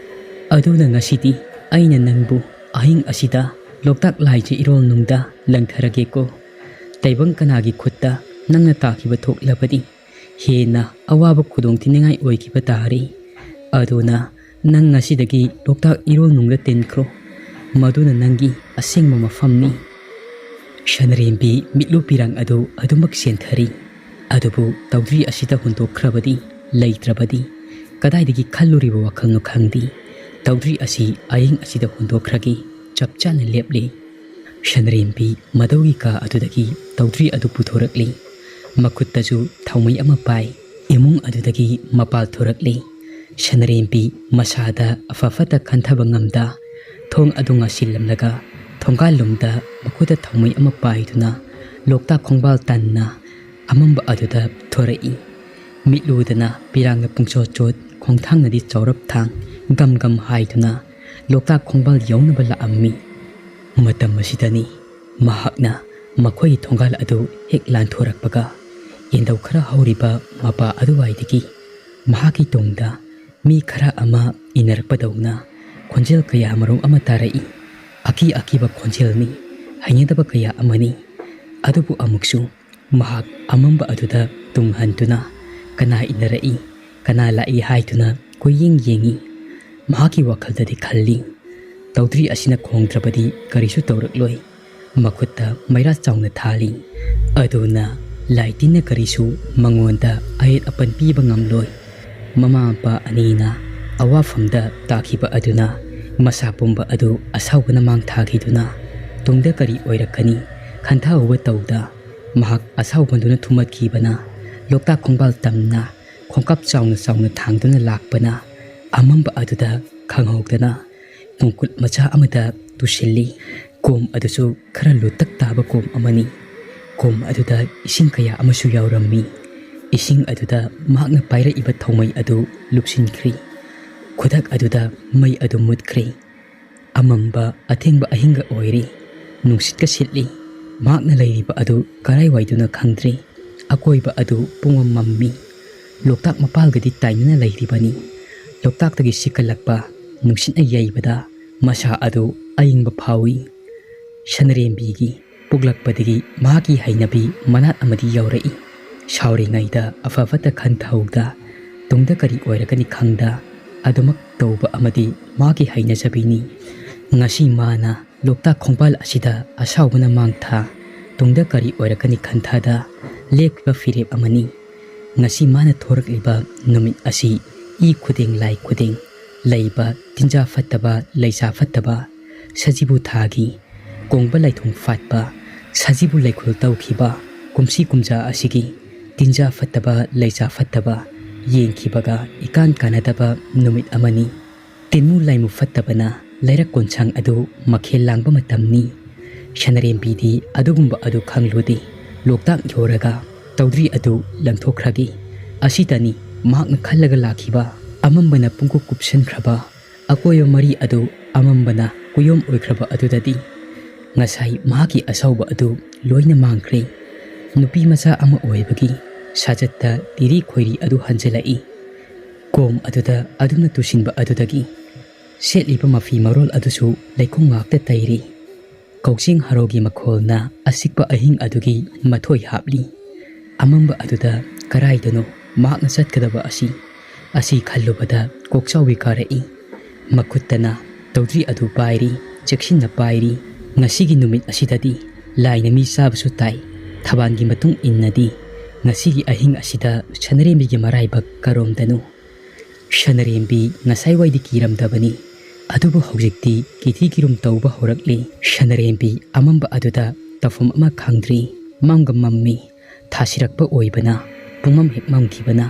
ꯑꯗꯨꯅ ꯉꯁꯤꯗꯤ ꯑꯩꯅ ꯅꯪꯕꯨ ꯑꯍꯤꯡ ꯑꯁꯤꯗ ꯂꯣꯛꯇꯥꯛ ꯂꯥꯏꯖ ꯏꯔꯣꯜꯅꯨꯡꯗ ꯂꯪꯊꯔꯒꯦꯀꯣ꯫ ꯇꯥꯏꯕꯪ ꯀꯅꯥꯒꯤ ꯈꯨꯠꯇ ꯅꯪꯅ ꯇꯥꯈꯤꯕ ꯊꯣꯛꯂꯕꯗꯤ ꯍꯦꯟꯅ ꯑꯋꯥꯕ ꯈꯨꯗꯣꯡꯊꯤꯅꯤꯡꯉꯥꯏ ꯑꯣꯏꯈꯤꯕ ꯇꯥꯔꯦ꯫ ꯑꯗꯨꯅ ꯅꯪ ꯉꯁꯤꯗꯒꯤ ꯂꯣꯛꯇꯥꯛ ꯏꯔꯣꯜꯅꯨꯡꯗ ꯇꯤꯟꯈ꯭ꯔꯣ꯫ ꯃꯗꯨꯅ ꯅꯪꯒꯤ ꯑꯁꯦꯡꯕ ꯃꯐꯝꯅꯤ꯫" ꯁꯅꯔꯦꯝꯕꯤ ꯃꯤꯠꯂꯨ ꯄꯤꯔꯥꯡ ꯑꯗꯨ ꯑꯗꯨꯃꯛ ꯆꯦꯟꯊꯔꯤ꯫ ꯑꯗꯨꯕꯨ ꯇꯧꯗ꯭ꯔꯤ ꯑꯁꯤꯗ ꯍꯨꯟꯗꯣꯛꯈ꯭ꯔꯕꯗꯤ ꯂꯩꯇ꯭ꯔꯕꯗꯤ ꯀꯗꯥꯏꯗꯒꯤ ꯈꯜꯂꯨꯔꯤꯕ ꯋꯥꯈꯜꯅꯣ ꯈꯪꯗꯦ꯫ ꯇꯧꯗ꯭ꯔꯤ ꯑꯁꯤ ꯑꯌꯤꯡ ꯑꯁꯤꯗ ꯍꯨꯟꯗꯣꯛꯈ꯭ꯔꯒꯦ꯫ ꯆꯞ ꯆꯥꯅ ꯂꯦꯞꯂꯦ꯫ ꯁꯅꯔꯦꯝꯕꯤ ꯃꯗꯧꯒꯤ ꯀꯥ ꯑꯗꯨꯗꯒꯤ ꯇꯧꯗ꯭ꯔꯤ ꯑꯗꯨ ꯄꯨꯊꯣꯔꯛꯂꯤ꯫ ꯃꯈꯨꯠꯇꯁꯨ ꯊꯥꯎꯃꯩ ꯑꯃ ꯄꯥꯏ꯫ ꯏꯃꯨꯡ ꯑꯗꯨꯗꯒꯤ ꯃꯄꯥꯜ ꯊꯣꯔꯛꯂꯤ꯫ ꯁꯅꯔꯦꯝꯕꯤ ꯃꯁꯥꯗ ꯑꯐ ꯐꯠꯇ ꯈꯟꯊꯕ ꯉꯝꯗ ꯊꯣꯡ ꯑꯗꯨ ꯉꯥꯁꯤꯜꯂꯝꯂꯒ ꯊꯣꯡꯒꯥꯜ ꯂꯣꯝꯗ ꯃꯈꯨꯠꯇ ꯊꯥꯎꯃꯩ ꯑꯃ ꯄꯥꯏꯗꯨꯅ ꯂꯣꯛꯇꯥꯛ ꯈꯣꯡꯕꯥꯜ ꯇꯟꯅ ꯑꯃꯝꯕ ꯑꯗꯨꯗ ꯊꯣꯔꯛꯏ꯫ ꯃꯤꯠꯂꯨꯗꯅ ꯄꯤꯔꯥꯡꯅ ꯄꯨꯡꯆꯣꯠ ꯆꯣꯠ, ꯈꯣꯡꯊꯥꯡꯅꯗꯤ ꯆꯥꯎꯔꯞ ꯊꯥꯡ ꯒꯝ ꯒꯝ ꯍꯥꯏꯗꯨꯅ ꯂꯣꯛꯇꯥꯛ ꯈꯣꯡꯕꯥꯜ ꯌꯧꯅꯕ ꯂꯥꯛꯑꯝꯃꯤ꯫ ꯃꯇꯝ ꯑꯁꯤꯗꯅꯤ ꯃꯍꯥꯛꯅ ꯃꯈꯣꯏꯒꯤ ꯊꯣꯡꯒꯥꯜ ꯑꯗꯨ ꯍꯦꯛ ꯂꯥꯟꯊꯣꯔꯛꯄꯒ ꯌꯦꯟꯗꯧ ꯈꯔ ꯍꯧꯔꯤꯕ ꯃꯄꯥ ꯑꯗꯨꯋꯥꯏꯗꯒꯤ ꯃꯍꯥꯛꯀꯤ ꯇꯨꯡꯗ ꯃꯤ ꯈꯔ ꯑꯃ ꯏꯟꯅꯔꯛꯄꯗꯧꯅ ꯈꯣꯟꯖꯦꯜ ꯀꯌꯥ ꯃꯔꯨꯝ ꯑꯃ ꯇꯥꯔꯛꯏ꯫ ꯑꯀꯤ ꯑꯀꯤꯕ ꯈꯣꯟꯖꯦꯜꯅꯤ, ꯍꯩꯅꯗꯕ ꯀꯌꯥ ꯑꯃꯅꯤ꯫ ꯑꯗꯨꯕꯨ ꯑꯃꯨꯛꯁꯨ ꯃꯍꯥꯛ ꯑꯃꯝꯕ ꯑꯗꯨꯗ ꯇꯨꯡ ꯍꯟꯗꯨꯅ ꯀꯅꯥ ꯏꯟꯅꯔꯛꯏ, ꯀꯅꯥ ꯂꯥꯛꯏ ꯍꯥꯏꯗꯨꯅ ꯀꯣꯏꯌꯦꯡ ꯌꯦꯡꯏ꯫ ꯃꯍꯥꯛꯀꯤ ꯋꯥꯈꯜꯗꯗꯤ ꯈꯜꯂꯤ, ꯇꯧꯗ꯭ꯔꯤ ꯑꯁꯤꯅ ꯈꯣꯡꯗ꯭ꯔꯕꯗꯤ ꯀꯔꯤꯁꯨ ꯇꯧꯔꯛꯂꯣꯏ꯫ ꯃꯈꯨꯠꯇ ꯃꯩꯔꯥ ꯆꯥꯎꯅ ꯊꯥꯜꯂꯤ꯫ ꯑꯗꯨꯅ ꯂꯥꯏ ꯇꯤꯟꯅ ꯀꯔꯤꯁꯨ ꯃꯉꯣꯟꯗ ꯑꯌꯦꯠ ꯑꯄꯟ ꯄꯤꯕ ꯉꯝꯂꯣꯏ꯫ ꯃꯃꯥ ꯃꯄꯥ ꯑꯅꯤꯅ ꯑꯋꯥꯐꯝꯗ ꯇꯥꯈꯤꯕ ꯑꯗꯨꯅ ꯃꯁꯥ ꯄꯨꯝꯕ ꯑꯗꯨ ꯑꯁꯥꯎꯕꯅ ꯃꯥꯡ ꯊꯥꯈꯤꯗꯨꯅ ꯇꯨꯡꯗ ꯀꯔꯤ ꯑꯣꯏꯔꯛꯀꯅꯤ ꯈꯟꯊꯍꯧꯕ ꯇꯧꯗ ꯃꯍꯥꯛ ꯑꯁꯥꯎꯕꯗꯨꯅ ꯊꯨꯝꯃꯠꯈꯤꯕꯅ ꯂꯣꯛꯇꯥꯛ ꯈꯣꯡꯕꯥꯜ ꯇꯝꯅ ꯈꯣꯡꯀꯥꯞ ꯆꯥꯎꯅ ꯆꯥꯎꯅ ꯊꯥꯡꯗꯨꯅ ꯂꯥꯛꯄꯅ ꯑꯃꯝꯕ ꯑꯗꯨꯗ ꯈꯪꯍꯧꯗꯅ ꯄꯨꯡꯀꯨꯠ ꯃꯆꯥ ꯑꯃꯗ ꯇꯨꯁꯤꯜꯂꯤ꯫ ꯀꯣꯝ ꯑꯗꯨꯁꯨ ꯈꯔ ꯂꯨꯇꯛ ꯇꯥꯕ ꯀꯣꯝ ꯑꯃꯅꯤ꯫ ꯀꯣꯝ ꯑꯗꯨꯗ ꯏꯁꯤꯡ ꯀꯌꯥ ꯑꯃꯁꯨ ꯌꯥꯎꯔꯝꯃꯤ꯫ ꯏꯁꯤꯡ ꯑꯗꯨꯗ ꯃꯍꯥꯛꯅ ꯄꯥꯏꯔꯛꯏꯕ ꯊꯧꯃꯩ ꯑꯗꯨ ꯂꯨꯞꯁꯤꯟꯈ꯭ꯔꯤ꯫ ꯈꯨꯗꯛ ꯑꯗꯨꯗ ꯃꯩ ꯑꯗꯨ ꯃꯨꯠꯈ꯭ꯔꯤ꯫ ꯑꯃꯝꯕ ꯑꯊꯦꯡꯕ ꯑꯍꯤꯡꯒ ꯑꯣꯏꯔꯤ꯫ ꯅꯨꯡꯁꯤꯠꯀ ꯁꯤꯠꯂꯤ꯫ ꯃꯍꯥꯛꯅ ꯂꯩꯔꯤꯕ ꯑꯗꯨ ꯀꯔꯥꯏꯋꯥꯏꯗꯅꯣ ꯈꯪꯗ꯭ꯔꯤ꯫ ꯑꯀꯣꯏꯕ ꯑꯗꯨ ꯄꯨꯡꯃꯝ ꯃꯝꯃꯤ꯫ ꯂꯣꯛꯇꯥꯛ ꯃꯄꯥꯜꯒꯗꯤ ꯇꯥꯏꯅꯅ ꯂꯩꯔꯤꯕꯅꯤ꯫ ꯂꯣꯛꯇꯥꯛꯇꯒꯤ ꯁꯤꯠꯀꯠꯂꯛꯄ ꯅꯨꯡꯁꯤꯠꯅ ꯌꯩꯕꯗ ꯃꯁꯥ ꯑꯗꯨ ꯑꯏꯪꯕ ꯐꯥꯎꯏ꯫ ꯁꯅꯔꯦꯝꯕꯤꯒꯤ ꯄꯣꯛꯂꯛꯄꯗꯒꯤ ꯃꯍꯥꯛꯀꯤ ꯍꯩꯅꯕꯤ ꯃꯅꯥꯠ ꯑꯃꯗꯤ ꯌꯥꯎꯔꯛꯏ꯫ ꯁꯥꯎꯔꯤꯉꯩꯗ ꯑꯐ ꯐꯠꯇ ꯈꯟꯊꯍꯧꯗ ꯇꯨꯡꯗ ꯀꯔꯤ ꯑꯣꯏꯔꯒꯅꯤ ꯈꯪꯗ ꯑꯗꯨꯃꯛ ꯇꯧꯕ ꯑꯃꯗꯤ ꯃꯥꯒꯤ ꯍꯩꯅꯖꯕꯤꯅꯤ꯫ ꯉꯁꯤ ꯃꯥꯅ ꯂꯣꯛꯇꯥꯛ ꯈꯣꯡꯕꯥꯜ ꯑꯁꯤꯗ ꯑꯁꯥꯎꯕꯅ ꯃꯥꯡ ꯊꯥ ꯇꯨꯡꯗ ꯀꯔꯤ ꯑꯣꯏꯔꯛꯀꯅꯤ ꯈꯟꯊꯗ ꯂꯦꯞꯈꯤꯕ ꯐꯤꯔꯦꯞ ꯑꯃꯅꯤ꯫ ꯉꯁꯤ ꯃꯥꯅ ꯊꯣꯔꯛꯂꯤꯕ ꯅꯨꯃꯤꯠ ꯑꯁꯤ ꯏ ꯈꯨꯗꯤꯡ ꯂꯥꯏ ꯈꯨꯗꯤꯡ ꯂꯩꯕ ꯇꯤꯟꯖꯥ ꯐꯠꯇꯕ, ꯂꯩꯁꯥ ꯐꯠꯇꯕ, ꯁꯖꯤꯕꯨ ꯊꯥꯒꯤ ꯀꯣꯡꯕ ꯂꯩꯊꯨꯡ ꯐꯥꯠꯄ, ꯁꯖꯤꯕꯨ ꯂꯩꯈꯨꯜ ꯇꯧꯈꯤꯕ ꯀꯨꯝꯁꯤ ꯀꯨꯝꯖꯥ ꯑꯁꯤꯒꯤ ꯇꯤꯟꯖꯥ ꯐꯠꯇꯕ, ꯂꯩꯁꯥ ꯐꯠꯇꯕ ꯌꯦꯡꯈꯤꯕꯒ ꯏꯀꯥꯟ ꯀꯥꯟꯅꯗꯕ ꯅꯨꯃꯤꯠ ꯑꯃꯅꯤ꯫ ꯇꯤꯟꯃꯨ ꯂꯥꯏꯃꯨ ꯐꯠꯇꯕꯅ ꯂꯩꯔꯛ ꯀꯣꯟꯁꯥꯡ ꯑꯗꯨ ꯃꯈꯦꯜ ꯂꯥꯡꯕ ꯃꯇꯝꯅꯤ꯫ ꯁꯅꯔꯦꯝꯕꯤꯗꯤ ꯑꯗꯨꯒꯨꯝꯕ ꯑꯗꯨ ꯈꯪꯂꯨꯗꯦ꯫ ꯂꯣꯛꯇꯥꯛ ꯌꯧꯔꯒ ꯇꯧꯗ꯭ꯔꯤ ꯑꯗꯨ ꯂꯪꯊꯣꯛꯈ꯭ꯔꯒꯦ꯫ ꯑꯁꯤꯇꯅꯤ ꯃꯍꯥꯛꯅ ꯈꯜꯂꯒ ꯂꯥꯛꯈꯤꯕ꯫ ꯑꯃꯝꯕꯅ ꯄꯨꯡꯀꯨꯞ ꯀꯨꯞꯁꯤꯟꯈ꯭ꯔꯕ ꯑꯀꯣꯏꯕ ꯃꯔꯤ ꯑꯗꯨ ꯑꯃꯝꯕꯅ ꯀꯨꯌꯣꯝ ꯑꯣꯏꯈ꯭ꯔꯕ ꯑꯗꯨꯗꯗꯤ ꯉꯁꯥꯏ ꯃꯍꯥꯛꯀꯤ ꯑꯁꯥꯎꯕ ꯑꯗꯨ ꯂꯣꯏꯅ ꯃꯥꯡꯈ꯭ꯔꯦ꯫ ꯅꯨꯄꯤ ꯃꯆꯥ ꯑꯃ ꯑꯣꯏꯕꯒꯤ ꯁꯥꯖꯠꯇ ꯇꯤꯔꯤ ꯈꯣꯏꯔꯤ ꯑꯗꯨ ꯍꯟꯖꯤꯜꯂꯛꯏ꯫ ꯀꯣꯝ ꯑꯗꯨꯗ ꯑꯗꯨꯝꯅ ꯇꯨꯁꯤꯟꯕ ꯑꯗꯨꯗꯒꯤ ꯁꯦꯠꯂꯤꯕ ꯃꯐꯤ ꯃꯔꯣꯜ ꯑꯗꯨꯁꯨ ꯂꯩꯈꯣꯝ ꯉꯥꯛꯇ ꯇꯩꯔꯤ꯫ ꯀꯧꯖꯦꯡ ꯍꯔꯥꯎꯒꯤ ꯃꯈꯣꯜꯅ ꯑꯁꯤꯛꯄ ꯑꯍꯤꯡ ꯑꯗꯨꯒꯤ ꯃꯊꯣꯏ ꯍꯥꯞꯂꯤ꯫ ꯑꯃꯝꯕ ꯑꯗꯨꯗ ꯀꯔꯥꯏꯗꯅꯣ ꯃꯍꯥꯛꯅ ꯆꯠꯀꯗꯕ ꯑꯁꯤ, ꯑꯁꯤ ꯈꯜꯂꯨꯕꯗ ꯀꯣꯛꯆꯥꯎꯕꯤ ꯀꯥꯔꯛꯏ꯫ ꯃꯈꯨꯠꯇꯅ ꯇꯧꯗ꯭ꯔꯤ ꯑꯗꯨ ꯄꯥꯏꯔꯤ, ꯆꯦꯛꯁꯤꯟꯅ ꯄꯥꯏꯔꯤ꯫ ꯉꯁꯤꯒꯤ ꯅꯨꯃꯤꯠ ꯑꯁꯤꯗꯗꯤ ꯂꯥꯏꯅ ꯃꯤ ꯆꯥꯕꯁꯨ ꯇꯥꯏ꯫ ꯊꯕꯥꯟꯒꯤ ꯃꯇꯨꯡ ꯏꯟꯅꯗꯤ ꯉꯁꯤꯒꯤ ꯑꯍꯤꯡ ꯑꯁꯤꯗ ꯁꯅꯔꯦꯝꯕꯤꯒꯤ ꯃꯔꯥꯏꯕꯛ ꯀꯔꯣꯝꯗꯅꯣ? ꯁꯅꯔꯦꯝꯕꯤ ꯉꯁꯥꯏꯋꯥꯏꯗꯤ ꯀꯤꯔꯝꯗꯕꯅꯤ, ꯑꯗꯨꯕꯨ ꯍꯧꯖꯤꯛꯇꯤ ꯀꯤꯊꯤ ꯀꯤꯔꯨꯝ ꯇꯧꯕ ꯍꯧꯔꯛꯂꯤ꯫ ꯁꯅꯔꯦꯝꯕꯤ ꯑꯃꯝꯕ ꯑꯗꯨꯗ ꯇꯧꯐꯝ ꯑꯃ ꯈꯪꯗ꯭ꯔꯤ꯫ ꯃꯝꯒ ꯃꯝꯃꯤ꯫ ꯊꯥꯁꯤꯔꯛꯄ ꯑꯣꯏꯕꯅ ꯄꯨꯡꯃꯝ ꯍꯦꯛ ꯃꯝꯈꯤꯕꯅ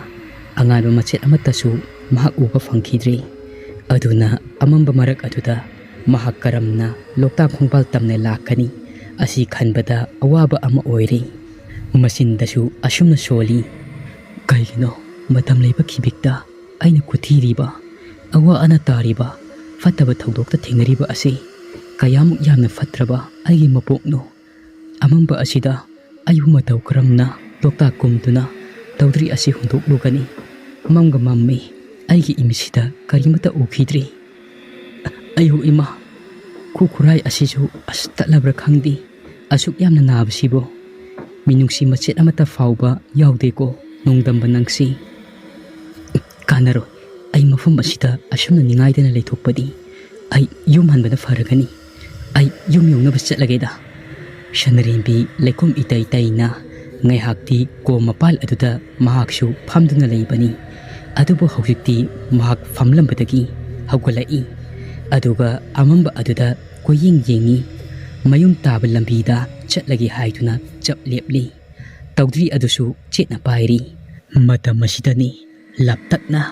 ꯑꯉꯥꯟꯕ ꯃꯆꯦꯠ ꯑꯃꯠꯇꯁꯨ ꯃꯍꯥꯛ ꯎꯕ ꯐꯪꯈꯤꯗ꯭ꯔꯤ꯫ ꯑꯗꯨꯅ ꯑꯃꯝꯕ ꯃꯔꯛ ꯑꯗꯨꯗ ꯃꯍꯥꯛ ꯀꯔꯝꯅ ꯂꯣꯛꯇꯥꯛ ꯈꯣꯡꯕꯥꯜ ꯇꯝꯅ ꯂꯥꯛꯀꯅꯤ? ꯑꯁꯤ ꯈꯟꯕꯗ ꯑꯋꯥꯕ ꯑꯃ ꯑꯣꯏꯔꯤ꯫ ꯃꯆꯤꯟꯗꯁꯨ ꯑꯁꯨꯝꯅ ꯁꯣꯜꯂꯤ, "ꯀꯩꯒꯤꯅꯣ ꯃꯇꯝ ꯂꯩꯕ ꯈꯤꯕꯤꯛꯇ ꯑꯩꯅ ꯈꯨꯊꯤꯔꯤꯕ, ꯑꯋꯥ ꯑꯅꯥ ꯇꯥꯔꯤꯕ, ꯐꯠꯇꯕ ꯊꯧꯗꯣꯛꯇ ꯊꯦꯡꯅꯔꯤꯕ ꯑꯁꯤ? ꯀꯌꯥꯃꯨꯛ ꯌꯥꯝꯅ ꯐꯠꯇ꯭ꯔꯕ ꯑꯩꯒꯤ ꯃꯄꯣꯛꯅꯣ? ꯑꯃꯝꯕ ꯑꯁꯤꯗ ꯑꯩꯕꯨ ꯃꯇꯧ ꯀꯔꯝꯅ ꯂꯣꯛꯇꯥꯛ ꯀꯨꯝꯗꯨꯅ ꯇꯧꯗ꯭ꯔꯤ ꯑꯁꯤ ꯍꯨꯟꯗꯣꯛꯂꯨꯒꯅꯤ? ꯃꯝꯒ ꯃꯝꯃꯤ, ꯑꯩꯒꯤ ꯏꯃꯤꯠꯁꯤꯗ ꯀꯔꯤꯃꯠꯇ ꯎꯈꯤꯗ꯭ꯔꯤ꯫ ꯑꯌꯣ ꯏꯃꯥ, ꯈꯨ ꯈꯨꯔꯥꯏ ꯑꯁꯤꯁꯨ ꯑꯁ ꯇꯠꯂꯕ꯭ꯔꯥ ꯈꯪꯗꯦ꯫ ꯑꯁꯨꯛ ꯌꯥꯝꯅ ꯅꯥꯕꯁꯤꯕꯨ ꯃꯤꯅꯨꯡꯁꯤ ꯃꯆꯦꯠ ꯑꯃꯠꯇ ꯐꯥꯎꯕ ꯌꯥꯎꯗꯦꯀꯣ ꯅꯣꯡꯗꯝꯕ ꯅꯪꯁꯤ꯫ ꯀꯥꯟꯅꯔꯣꯏ, ꯑꯩ ꯃꯐꯝ ꯑꯁꯤꯗ ꯑꯁꯨꯝꯅ ꯅꯤꯡꯉꯥꯏꯗꯅ ꯂꯩꯊꯣꯛꯄꯗꯤ꯫ ꯑꯩ ꯌꯨꯝ ꯍꯟꯕꯅ ꯐꯔꯒꯅꯤ꯫ ꯑꯩ ꯌꯨꯝ ꯌꯧꯅꯕ ꯆꯠꯂꯒꯦꯗ"꯫ ꯁꯅꯔꯦꯝꯕꯤ ꯂꯩꯈꯣꯝ ꯏꯇꯩ ꯇꯩꯅ ꯉꯥꯏꯍꯥꯛꯇꯤ ꯀꯣꯝ ꯃꯄꯥꯜ ꯑꯗꯨꯗ ꯃꯍꯥꯛꯁꯨ ꯐꯝꯗꯨꯅ ꯂꯩꯕꯅꯤ꯫ ꯑꯗꯨꯕꯨ ꯍꯧꯖꯤꯛꯇꯤ ꯃꯍꯥꯛ ꯐꯝꯂꯝꯕꯗꯒꯤ ꯍꯧꯒꯠꯂꯛꯏ꯫ ꯑꯗꯨꯒ ꯑꯃꯝꯕ ꯑꯗꯨꯗ ꯀꯣꯏꯌꯦꯡ ꯌꯦꯡꯏ꯫ ꯃꯌꯨꯝ ꯇꯥꯕ ꯂꯝꯕꯤꯗ ꯆꯠꯂꯒꯦ ꯍꯥꯏꯗꯨꯅ ꯆꯞ ꯂꯦꯞꯂꯤ꯫ ꯇꯧꯗ꯭ꯔꯤ ꯑꯗꯨꯁꯨ ꯆꯦꯠꯅ ꯄꯥꯏꯔꯤ꯫ ꯃꯇꯝ ꯑꯁꯤꯗꯅꯤ ꯂꯥꯞꯇꯛꯅ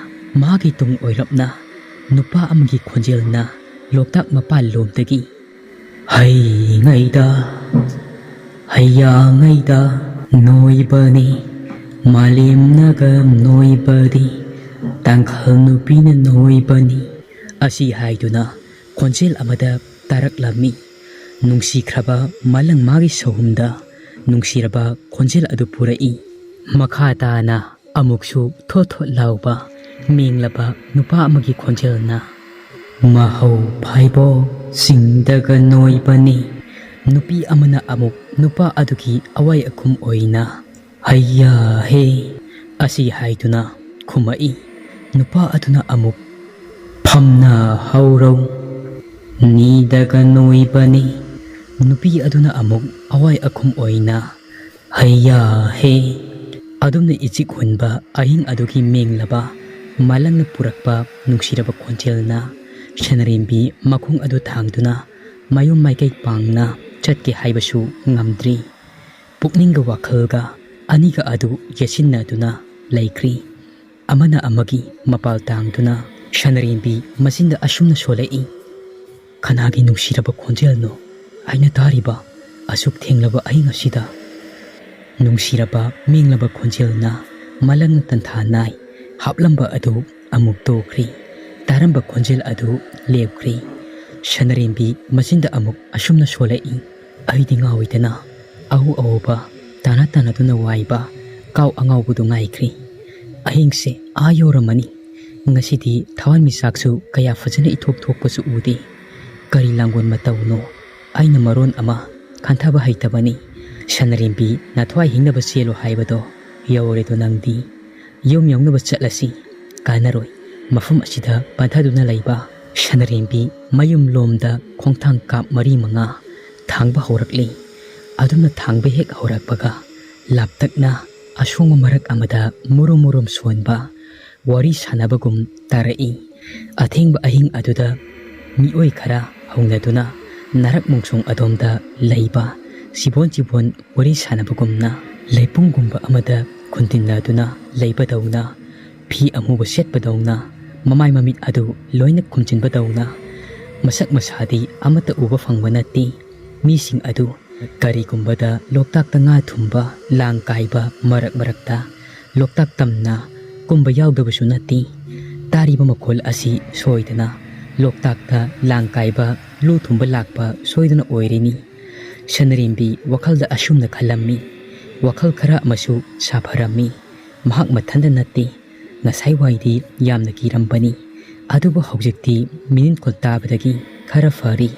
ꯃꯥꯒꯤ ꯇꯨꯡ ꯑꯣꯏꯔꯞꯅ ꯅꯨꯄꯥ ꯑꯃꯒꯤ ꯈꯣꯟꯖꯦꯜꯅ ꯂꯣꯛꯇꯥꯛ ꯃꯄꯥꯜ ꯂꯣꯝꯗꯒꯤ, "ꯍꯩꯉꯩꯗ, ꯍꯩꯌꯥꯉꯩꯗ ꯅꯣꯏꯕꯅꯤ, ꯃꯥꯂꯦꯝꯅꯒ ꯅꯣꯏꯕꯗꯤ, ꯇꯥꯡꯈꯜ ꯅꯨꯄꯤꯅ ꯅꯣꯏꯕꯅꯤ" ꯑꯁꯤ ꯍꯥꯏꯗꯨꯅ ꯈꯣꯟꯖꯦꯜ ꯑꯃꯗ ꯇꯥꯔꯛꯂꯝꯃꯤ꯫ ꯅꯨꯡꯁꯤꯈ꯭ꯔꯕ ꯃꯥꯂꯪ ꯃꯥꯒꯤ ꯁꯍꯨꯝꯗ ꯅꯨꯡꯁꯤꯔꯕ ꯈꯣꯟꯖꯦꯜ ꯑꯗꯨ ꯄꯨꯔꯛꯏ꯫ ꯃꯈꯥ ꯇꯥꯅ ꯑꯃꯨꯛꯁꯨ ꯊꯣꯠ ꯊꯣꯠ ꯂꯥꯎꯕ ꯃꯦꯡꯂꯕ ꯅꯨꯄꯥ ꯑꯃꯒꯤ ꯈꯣꯟꯖꯦꯜꯅ, "ꯃꯍꯧ ꯐꯥꯏꯕꯣꯛ ꯆꯤꯡꯗꯒ ꯅꯣꯏꯕꯅꯤ"꯫ ꯅꯨꯄꯤ ꯑꯃꯅ ꯑꯃꯨꯛ ꯅꯨꯄꯥ ꯑꯗꯨꯒꯤ ꯑꯋꯥꯏ ꯑꯈꯨꯝ ꯑꯣꯏꯅ, "ꯍꯩꯌꯥ ꯍꯦ" ꯑꯁꯤ ꯍꯥꯏꯗꯨꯅ ꯈꯨꯝꯃꯛꯏ꯫ ꯅꯨꯄꯥ ꯑꯗꯨꯅ ꯑꯃꯨꯛ, "ꯐꯝꯅ ꯍꯧꯔꯧ ꯅꯤꯗꯒ ꯅꯣꯏꯕꯅꯤ"꯫ ꯅꯨꯄꯤ ꯑꯗꯨꯅ ꯑꯃꯨꯛ ꯑꯋꯥꯏ ꯑꯈꯨꯝ ꯑꯣꯏꯅ, "ꯍꯩꯌꯥ ꯍꯦ"꯫ ꯑꯗꯨꯝꯅ ꯏꯆꯤꯛ ꯍꯨꯟꯕ ꯑꯍꯤꯡ ꯑꯗꯨꯒꯤ ꯃꯦꯡꯂꯕ ꯃꯥꯂꯪꯅ ꯄꯨꯔꯛꯄ ꯅꯨꯡꯁꯤꯔꯕ ꯈꯣꯟꯖꯦꯜꯅ ꯁꯅꯔꯦꯝꯕꯤ ꯃꯈꯣꯡ ꯑꯗꯨ ꯊꯥꯡꯗꯨꯅ ꯃꯌꯨꯝ ꯃꯥꯏꯀꯩ ꯄꯥꯡꯅ ꯆꯠꯀꯦ ꯍꯥꯏꯕꯁꯨ ꯉꯝꯗ꯭ꯔꯤ꯫ ꯄꯨꯛꯅꯤꯡꯒ ꯋꯥꯈꯜꯒ ꯑꯅꯤꯒ ꯑꯗꯨ ꯌꯦꯠꯁꯤꯟꯅꯗꯨꯅ ꯂꯩꯈ꯭ꯔꯤ꯫ ꯑꯃꯅ ꯑꯃꯒꯤ ꯃꯄꯥꯜ ꯇꯥꯡꯗꯨꯅ ꯁꯅꯔꯦꯝꯕꯤ ꯃꯆꯤꯟꯗ ꯑꯁꯨꯝꯅ ꯁꯣꯜꯂꯛꯏ, "ꯀꯅꯥꯒꯤ ꯅꯨꯡꯁꯤꯔꯕ ꯈꯣꯟꯖꯦꯜꯅꯣ ꯑꯩꯅ ꯇꯥꯔꯤꯕ ꯑꯁꯨꯛ ꯊꯦꯡꯂꯕ ꯑꯍꯤꯡ ꯑꯁꯤꯗ?" ꯅꯨꯡꯁꯤꯔꯕ ꯃꯦꯡꯂꯕ ꯈꯣꯟꯖꯦꯜꯅ ꯃꯥꯂꯪꯅ ꯇꯟꯊꯥ ꯅꯥꯏ ꯍꯥꯞꯂꯝꯕ ꯑꯗꯨ ꯑꯃꯨꯛ ꯇꯣꯛꯈ꯭ꯔꯤ꯫ ꯇꯥꯔꯝꯕ ꯈꯣꯟꯖꯦꯜ ꯑꯗꯨ ꯂꯦꯞꯈ꯭ꯔꯤ꯫ ꯁꯅꯔꯦꯝꯕꯤ ꯃꯆꯤꯟꯗ ꯑꯃꯨꯛ ꯑꯁꯨꯝꯅ ꯁꯣꯜꯂꯛꯏ, "ꯑꯩꯗꯤ ꯉꯥꯎꯏꯗꯅ ꯑꯎ ꯑꯎꯕ ꯇꯥꯅ ꯇꯥꯅꯗꯨꯅ ꯋꯥꯏꯕ ꯀꯥꯎ ꯑꯉꯥꯎꯕꯗꯨ ꯉꯥꯏꯈ꯭ꯔꯤ꯫ ꯑꯍꯤꯡꯁꯦ ꯑꯥ ꯌꯧꯔꯝꯃꯅꯤ꯫ ꯉꯁꯤꯗꯤ ꯊꯋꯥꯟꯃꯤꯆꯥꯛꯁꯨ ꯀꯌꯥ ꯐꯖꯅ ꯏꯊꯣꯛ ꯊꯣꯛꯄꯁꯨ ꯎꯗꯦ꯫ ꯀꯔꯤ ꯂꯥꯡꯒꯣꯜ ꯃꯇꯧꯅꯣ? ꯑꯩꯅ ꯃꯔꯣꯟ ꯑꯃ ꯈꯟꯊꯕ ꯍꯩꯇꯕꯅꯤ꯫ ꯁꯅꯔꯦꯝꯕꯤ, ꯅꯊ꯭ꯋꯥꯏ ꯍꯤꯡꯅꯕ ꯆꯦꯜꯂꯨ ꯍꯥꯏꯕꯗꯣ ꯌꯧꯔꯦꯗꯣ ꯅꯪꯗꯤ꯫ ꯌꯨꯝ ꯌꯧꯅꯕ ꯆꯠꯂꯁꯤ꯫ ꯀꯥꯟꯅꯔꯣꯏ꯫ ꯃꯐꯝ ꯑꯁꯤꯗ ꯄꯟꯊꯗꯨꯅ ꯂꯩꯕ ꯁꯅꯔꯦꯝꯕꯤ ꯃꯌꯨꯝ ꯂꯣꯝꯗ ꯈꯣꯡꯊꯥꯡ ꯀꯥꯞ ꯃꯔꯤ ꯃꯉꯥ ꯊꯥꯡꯕ ꯍꯧꯔꯛꯂꯤ꯫ ꯑꯗꯨꯝꯅ ꯊꯥꯡꯕ ꯍꯦꯛ ꯍꯧꯔꯛꯄꯒ, ꯂꯥꯞꯇꯛꯅ ꯑꯁꯣꯡꯕ ꯃꯔꯛ ꯑꯃꯗ ꯃꯨꯔꯨꯝ ꯃꯨꯔꯨꯝ ꯁꯣꯟꯕ ꯋꯥꯔꯤ ꯁꯥꯟꯅꯕꯒꯨꯝ ꯇꯥꯔꯛꯏ꯫ ꯑꯊꯦꯡꯕ ꯑꯍꯤꯡ ꯑꯗꯨꯗ ꯃꯤꯑꯣꯏ ꯈꯔ ꯍꯧꯅꯗꯨꯅ ꯅꯥꯔꯛ ꯃꯣꯡꯁꯣꯡ ꯑꯗꯣꯝꯗ ꯂꯩꯕ ꯆꯤꯕꯣꯟ ꯆꯤꯕꯣꯟ ꯋꯥꯔꯤ ꯁꯥꯟꯅꯕꯒꯨꯝꯅ, ꯂꯩꯄꯨꯡꯒꯨꯝꯕ ꯑꯃꯗ ꯈꯨꯟꯗꯤꯟꯅꯗꯨꯅ ꯂꯩꯕꯗꯧꯅ, ꯐꯤ ꯑꯃꯨꯕ ꯁꯦꯠꯄꯗꯧꯅ, ꯃꯃꯥꯏ ꯃꯃꯤꯠ ꯑꯗꯨ ꯂꯣꯏꯅ ꯈꯨꯝꯖꯤꯟꯕꯗꯧꯅ, ꯃꯁꯛ ꯃꯁꯥꯗꯤ ꯑꯃꯠꯇ ꯎꯕ ꯐꯪꯕ ꯅꯠꯇꯦ꯫ ꯃꯤꯁꯤꯡ ꯑꯗꯨ ꯀꯔꯤꯒꯨꯝꯕꯗ ꯂꯣꯛꯇꯥꯛꯇ ꯉꯥ ꯊꯨꯝꯕ ꯂꯥꯡ ꯀꯥꯏꯕ ꯃꯔꯛ ꯃꯔꯛꯇ ꯂꯣꯛꯇꯥꯛ ꯇꯝꯅ ꯀꯨꯝꯕ ꯌꯥꯎꯗꯕꯁꯨ ꯅꯠꯇꯦ꯫ ꯇꯥꯔꯤꯕ ꯃꯈꯣꯜ ꯑꯁꯤ ꯁꯣꯏꯗꯅ ꯂꯣꯛꯇꯥꯛꯇ ꯂꯥꯡ ꯀꯥꯏꯕ ꯂꯨ ꯊꯨꯝꯕ ꯂꯥꯛꯄ ꯁꯣꯏꯗꯅ ꯑꯣꯏꯔꯤꯅꯤ꯫ ꯁꯅꯔꯦꯝꯕꯤ ꯋꯥꯈꯜꯗ ꯑꯁꯨꯝꯅ ꯈꯜꯂꯝꯃꯤ꯫ ꯋꯥꯈꯜ ꯈꯔ ꯑꯃꯁꯨ ꯁꯥꯐꯔꯝꯃꯤ꯫ ꯃꯍꯥꯛ ꯃꯊꯟꯇ ꯅꯠꯇꯦ꯫ ꯉꯁꯥꯏ ꯋꯥꯏꯗꯤ ꯌꯥꯝꯅ ꯀꯤꯔꯝꯕꯅꯤ꯫ ꯑꯗꯨꯕꯨ ꯍꯧꯖꯤꯛꯇꯤ ꯃꯤꯅꯤꯟꯈꯣꯜ ꯇꯥꯕꯗꯒꯤ ꯈꯔ ꯐꯔꯤ꯫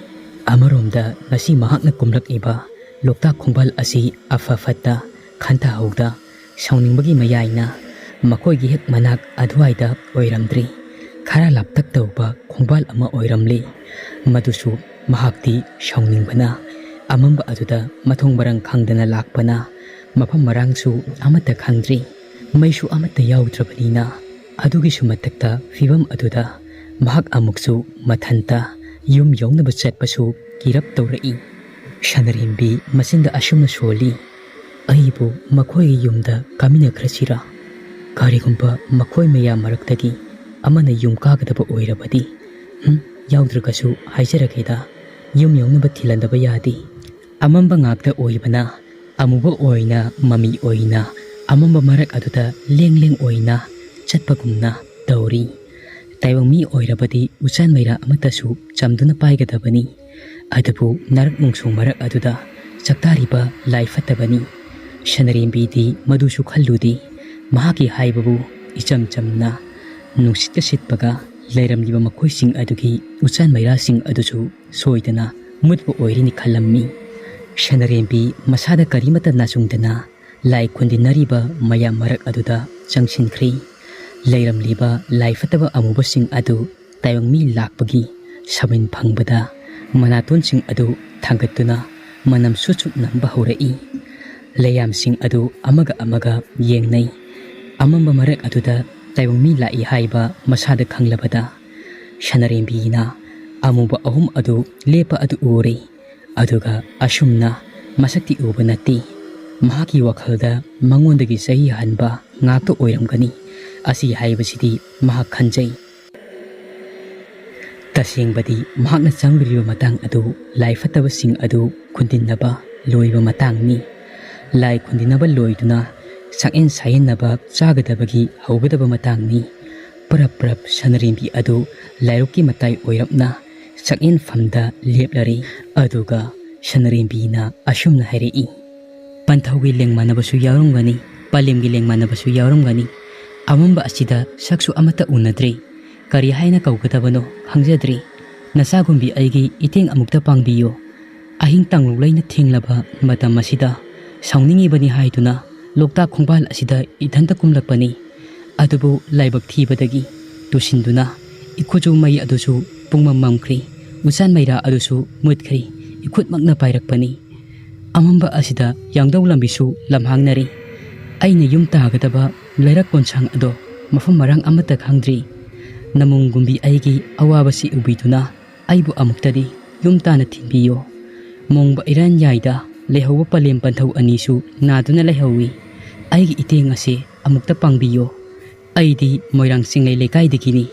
ꯑꯃꯔꯣꯝꯗ ꯉꯁꯤ ꯃꯍꯥꯛꯅ ꯀꯨꯝꯂꯛꯂꯤꯕ ꯂꯣꯛꯇꯥꯛ ꯈꯣꯡꯕꯥꯜ ꯑꯁꯤ ꯑꯐ ꯐꯠꯇ ꯈꯟꯊꯍꯧꯗ ꯁꯥꯎꯅꯤꯡꯕꯒꯤ ꯃꯌꯥꯏꯅ ꯃꯈꯣꯏꯒꯤ ꯍꯦꯛ ꯃꯅꯥꯛ ꯑꯗꯨꯋꯥꯏꯗ ꯑꯣꯏꯔꯝꯗ꯭ꯔꯤ꯫ ꯈꯔ ꯂꯥꯞꯇꯛ ꯇꯧꯕ ꯈꯣꯡꯕꯥꯜ ꯑꯃ ꯑꯣꯏꯔꯝꯂꯤ꯫ ꯃꯗꯨꯁꯨ ꯃꯍꯥꯛꯇꯤ ꯁꯥꯎꯅꯤꯡꯕꯅ ꯑꯃꯝꯕ ꯑꯗꯨꯗ ꯃꯊꯣꯡ ꯃꯔꯥꯡ ꯈꯪꯗꯅ ꯂꯥꯛꯄꯅ ꯃꯐꯝ ꯃꯔꯥꯡꯁꯨ ꯑꯃꯠꯇ ꯈꯪꯗ꯭ꯔꯤ꯫ ꯃꯩꯁꯨ ꯑꯃꯠꯇ ꯌꯥꯎꯗ꯭ꯔꯕꯅꯤꯅ꯫ ꯑꯗꯨꯒꯤꯁꯨ ꯃꯊꯛꯇ ꯐꯤꯕꯝ ꯑꯗꯨꯗ ꯃꯍꯥꯛ ꯑꯃꯨꯛꯁꯨ ꯃꯊꯟꯇ ꯌꯨꯝ ꯌꯧꯅꯕ ꯆꯠꯄꯁꯨ ꯀꯤꯔꯞ ꯇꯧꯔꯛꯏ꯫ ꯁꯅꯔꯦꯝꯕꯤ ꯃꯆꯤꯟꯗ ꯑꯁꯨꯝꯅ ꯁꯣꯜꯂꯤ, "ꯑꯩꯕꯨ ꯃꯈꯣꯏꯒꯤ ꯌꯨꯝꯗ ꯀꯥꯃꯤꯟꯅꯈ꯭ꯔꯁꯤꯔꯥ? ꯀꯔꯤꯒꯨꯝꯕ ꯃꯈꯣꯏ ꯃꯌꯥꯝ ꯃꯔꯛꯇꯒꯤ ꯑꯃꯅ ꯌꯨꯝ ꯀꯥꯒꯗꯕ ꯑꯣꯏꯔꯕꯗꯤ, ꯍꯨꯝ, ꯌꯥꯎꯗ꯭ꯔꯒꯁꯨ ꯍꯥꯏꯖꯔꯒꯦꯗ, ꯌꯨꯝ ꯌꯧꯅꯕ ꯊꯤꯜꯍꯟꯗꯕ ꯌꯥꯗꯦ꯫ ꯑꯃꯝꯕ ꯉꯥꯛꯇ ꯑꯣꯏꯕꯅ, ꯑꯃꯨꯕ ꯑꯣꯏꯅ, ꯃꯃꯤ ꯑꯣꯏꯅ, ꯑꯃꯝꯕ ꯃꯔꯛ ꯑꯗꯨꯗ ꯂꯦꯡ ꯂꯦꯡ ꯑꯣꯏꯅ ꯆꯠꯄꯒꯨꯝꯅ ꯇꯧꯔꯤ꯫ ꯇꯥꯏꯕꯪ ꯃꯤ ꯑꯣꯏꯔꯕꯗꯤ ꯎꯆꯥꯟ ꯃꯩꯔꯥ ꯑꯃꯠꯇꯁꯨ ꯆꯝꯗꯨꯅ ꯄꯥꯏꯒꯗꯕꯅꯤ꯫ ꯑꯗꯨꯕꯨ ꯅꯥꯔꯛ ꯅꯨꯡꯁꯣꯡ ꯃꯔꯛ ꯑꯗꯨꯗ ꯆꯥꯛꯇꯥꯔꯤꯕ ꯂꯥꯏ ꯐꯠꯇꯕꯅꯤ꯫" ꯁꯅꯔꯦꯝꯕꯤꯗꯤ ꯃꯗꯨꯁꯨ ꯈꯜꯂꯨꯗꯦ꯫ ꯃꯍꯥꯛꯀꯤ ꯍꯥꯏꯕꯕꯨ ꯏꯆꯝ ꯆꯝꯅ ꯅꯨꯡꯁꯤꯠꯀ ꯁꯤꯠꯄꯒ ꯂꯩꯔꯝꯂꯤꯕ ꯃꯈꯣꯏꯁꯤꯡ ꯑꯗꯨꯒꯤ ꯎꯆꯥꯟ ꯃꯩꯔꯥꯁꯤꯡ ꯑꯗꯨꯁꯨ ꯁꯣꯏꯗꯅ ꯃꯨꯠꯄ ꯑꯣꯏꯔꯅꯤ ꯈꯜꯂꯝꯃꯤ꯫ ꯁꯅꯔꯦꯝꯕꯤ ꯃꯁꯥꯗ ꯀꯔꯤꯃꯠꯇ ꯅꯥꯆꯨꯡꯗꯅ ꯂꯥꯏ ꯈꯨꯟꯗꯤꯟꯅꯔꯤꯕ ꯃꯌꯥꯝ ꯃꯔꯛ ꯑꯗꯨꯗ ꯆꯪꯁꯤꯟꯈ꯭ꯔꯦ꯫ ꯂꯩꯔꯝꯂꯤꯕ ꯂꯥꯏ ꯐꯠꯇꯕ ꯑꯃꯨꯕꯁꯤꯡ ꯑꯗꯨ ꯇꯥꯏꯕꯪ ꯃꯤ ꯂꯥꯛꯄꯒꯤ ꯁꯃꯤꯟ ꯐꯪꯕꯗ ꯃꯅꯥꯇꯣꯟꯁꯤꯡ ꯑꯗꯨ ꯊꯥꯡꯒꯠꯇꯨꯅ ꯃꯅꯝ ꯁꯨꯠ ꯁꯨꯠ ꯅꯝꯕ ꯍꯧꯔꯛꯏ꯫ ꯂꯩꯌꯥꯝꯁꯤꯡ ꯑꯗꯨ ꯑꯃꯒ ꯑꯃꯒ ꯌꯦꯡꯅꯩ꯫ ꯑꯃꯝꯕ ꯃꯔꯛ ꯑꯗꯨꯗ ꯇꯥꯏꯕꯪ ꯃꯤ ꯂꯥꯛꯏ ꯍꯥꯏꯕ ꯃꯁꯥꯗ ꯈꯪꯂꯕꯗ ꯁꯅꯔꯦꯝꯕꯤꯅ ꯑꯃꯨꯕ ꯑꯍꯨꯝ ꯑꯗꯨ ꯂꯦꯞꯄ ꯑꯗꯨ ꯎꯔꯦ꯫ ꯑꯗꯨꯒ ꯑꯁꯨꯝꯅ ꯃꯁꯛꯇꯤ ꯎꯕ ꯅꯠꯇꯦ꯫ ꯃꯍꯥꯛꯀꯤ ꯋꯥꯈꯜꯗ ꯃꯉꯣꯟꯗꯒꯤ ꯆꯍꯤ ꯍꯟꯕ ꯉꯥꯛꯇ ꯑꯣꯏꯔꯝꯒꯅꯤ꯫ ꯑꯁꯤ ꯍꯥꯏꯕꯁꯤꯗꯤ ꯃꯍꯥꯛ ꯈꯟꯖꯩ꯫ ꯇꯁꯦꯡꯕꯗꯤ ꯃꯍꯥꯛꯅ ꯆꯪꯂꯨꯔꯤꯕ ꯃꯇꯥꯡ ꯑꯗꯨ ꯂꯥꯏ ꯐꯠꯇꯕꯁꯤꯡ ꯑꯗꯨ ꯈꯨꯟꯗꯤꯟꯅꯕ ꯂꯣꯏꯕ ꯃꯇꯥꯡꯅꯤ꯫ ꯂꯥꯏ ꯈꯨꯟꯗꯤꯟꯅꯕ ꯂꯣꯏꯗꯨꯅ ꯁꯛꯑꯦꯟ ꯁꯥꯌꯦꯟꯅꯕ ꯆꯥꯒꯗꯕꯒꯤ ꯍꯧꯒꯗꯕ ꯃꯇꯥꯡꯅꯤ꯫ ꯄꯔꯞ ꯄꯔꯞ ꯁꯅꯔꯦꯝꯕꯤ ꯑꯗꯨ ꯂꯥꯏꯔꯨꯛꯀꯤ ꯃꯇꯥꯏ ꯑꯣꯏꯔꯞꯅ ꯁꯛꯑꯦꯟꯐꯝꯗ ꯂꯦꯞꯂꯔꯦ꯫ ꯑꯗꯨꯒ ꯁꯅꯔꯦꯝꯕꯤꯅ ꯑꯁꯨꯝꯅ ꯍꯥꯏꯔꯛꯏ, "ꯄꯟꯊꯧꯒꯤ ꯂꯦꯡ ꯃꯥꯟꯅꯕꯁꯨ ꯌꯥꯎꯔꯝꯒꯅꯤ, ꯄꯂꯦꯝꯒꯤ ꯂꯦꯡ ꯃꯥꯟꯅꯕꯁꯨ ꯌꯥꯎꯔꯝꯒꯅꯤ꯫ ꯑꯃꯝꯕ ꯑꯁꯤꯗ ꯁꯛꯁꯨ ꯑꯃꯠꯇ ꯎꯅꯗ꯭ꯔꯦ꯫ ꯀꯔꯤ ꯍꯥꯏꯅ ꯀꯧꯒꯗꯕꯅꯣ ꯈꯪꯖꯗ꯭ꯔꯦ꯫ ꯅꯆꯥꯒꯨꯝꯕꯤ ꯑꯩꯒꯤ ꯏꯇꯦꯡ ꯑꯃꯨꯛꯇ ꯄꯥꯡꯕꯤꯌꯨ꯫ ꯑꯍꯤꯡ ꯇꯥꯡꯂꯨ ꯂꯩꯅ ꯊꯦꯡꯂꯕ ꯃꯇꯝ ꯑꯁꯤꯗ ꯁꯥꯎꯅꯤꯡꯉꯤꯕꯅꯤ ꯍꯥꯏꯗꯨꯅ ꯂꯣꯛꯇꯥꯛ ꯈꯣꯡꯕꯥꯜ ꯑꯁꯤꯗ ꯏꯊꯟꯇ ꯀꯨꯝꯂꯛꯄꯅꯤ꯫ ꯑꯗꯨꯕꯨ ꯂꯥꯏꯕꯛ ꯊꯤꯕꯗꯒꯤ ꯇꯨꯁꯤꯟꯗꯨꯅ ꯏꯈꯨꯠꯁꯨ ꯃꯩ ꯑꯗꯨꯁꯨ ꯄꯨꯡꯃꯝ ꯃꯝꯈ꯭ꯔꯦ꯫ ꯎꯆꯥꯟ ꯃꯩꯔꯥ ꯑꯗꯨꯁꯨ ꯃꯨꯠꯈ꯭ꯔꯦ꯫ ꯏꯈꯨꯠꯃꯛꯅ ꯄꯥꯏꯔꯛꯄꯅꯤ꯫ ꯑꯃꯝꯕ ꯑꯁꯤꯗ ꯌꯥꯡꯗꯧ ꯂꯝꯕꯤꯁꯨ ꯂꯝꯍꯥꯡꯅꯔꯤ꯫ ꯑꯩꯅ ꯌꯨꯝ ꯇꯥꯒꯗꯕ ꯂꯩꯔꯛ ꯀꯣꯟꯁꯥꯡ ꯑꯗꯣ ꯃꯐꯝ ꯃꯔꯥꯡ ꯑꯃꯠꯇ ꯈꯪꯗ꯭ꯔꯤ꯫ ꯅꯃꯣꯝꯒꯨꯝꯕꯤ ꯑꯩꯒꯤ ꯑꯋꯥꯕꯁꯤ ꯎꯕꯤꯗꯨꯅ ꯑꯩꯕꯨ ꯑꯃꯨꯛꯇꯗꯤ ꯌꯨꯝ ꯇꯥꯅ ꯊꯤꯟꯕꯤꯌꯨ꯫ ꯃꯣꯡꯕ ꯏꯔꯥꯟꯌꯥꯏꯗ ꯂꯩꯍꯧꯕ ꯄꯂꯦꯝ ꯄꯟꯊꯧ ꯑꯅꯤꯁꯨ ꯅꯥꯗꯨꯅ ꯂꯩꯍꯧꯏ꯫ ꯑꯩꯒꯤ ꯏꯇꯦꯡ ꯑꯁꯦ ꯑꯃꯨꯛꯇ ꯄꯥꯡꯕꯤꯌꯨ꯫ ꯑꯩꯗꯤ ꯃꯣꯏꯔꯥꯡ ꯆꯤꯡꯂꯩ ꯂꯩꯀꯥꯏꯗꯒꯤꯅꯤ꯫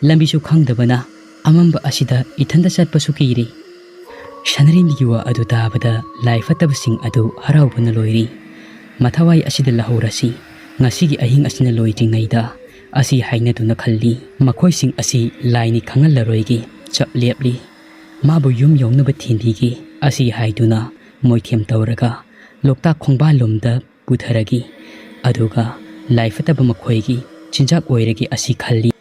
ꯂꯝꯕꯤꯁꯨ ꯈꯪꯗꯕꯅ ꯑꯃꯝꯕ ꯑꯁꯤꯗ ꯏꯊꯟꯇ ꯆꯠꯄꯁꯨ ꯀꯤꯔꯤ꯫" ꯁꯅꯔꯦꯝꯕꯤꯒꯤ ꯋꯥ ꯑꯗꯨ ꯇꯥꯕꯗ ꯂꯥꯏ ꯐꯠꯇꯕꯁꯤꯡ ꯑꯗꯨ ꯍꯔꯥꯎꯕꯅ ꯂꯣꯏꯔꯤ꯫ "ꯃꯊꯋꯥꯏ ꯑꯁꯤꯗ ꯂꯧꯍꯧꯔꯁꯤ꯫ ꯉꯁꯤꯒꯤ ꯑꯍꯤꯡ ꯑꯁꯤꯅ ꯂꯣꯏꯗ꯭ꯔꯤꯉꯩꯗ" ꯑꯁꯤ ꯍꯥꯏꯅꯗꯨꯅ ꯈꯜꯂꯤ꯫ "ꯃꯈꯣꯏꯁꯤꯡ ꯑꯁꯤ ꯂꯥꯏꯅꯤ ꯈꯪꯍꯜꯂꯔꯣꯏꯒꯦ꯫ ꯆꯞ ꯂꯦꯞꯂꯤ꯫ ꯃꯥꯕꯨ ꯌꯨꯝ ꯌꯧꯅꯕ ꯊꯤꯟꯕꯤꯒꯦ" ꯑꯁꯤ ꯍꯥꯏꯗꯨꯅ ꯃꯣꯏꯊꯦꯝ ꯇꯧꯔꯒ ꯂꯣꯛꯇꯥꯛ ꯈꯣꯡꯕꯥꯜꯂꯣꯝꯗ ꯄꯨꯊꯔꯒꯦ꯫ ꯑꯗꯨꯒ ꯂꯥꯏ ꯐꯠꯇꯕ ꯃꯈꯣꯏꯒꯤ ꯆꯤꯟꯖꯥꯛ ꯑꯣꯏꯔꯒꯦ ꯑꯁꯤ ꯈꯜꯂꯤ꯫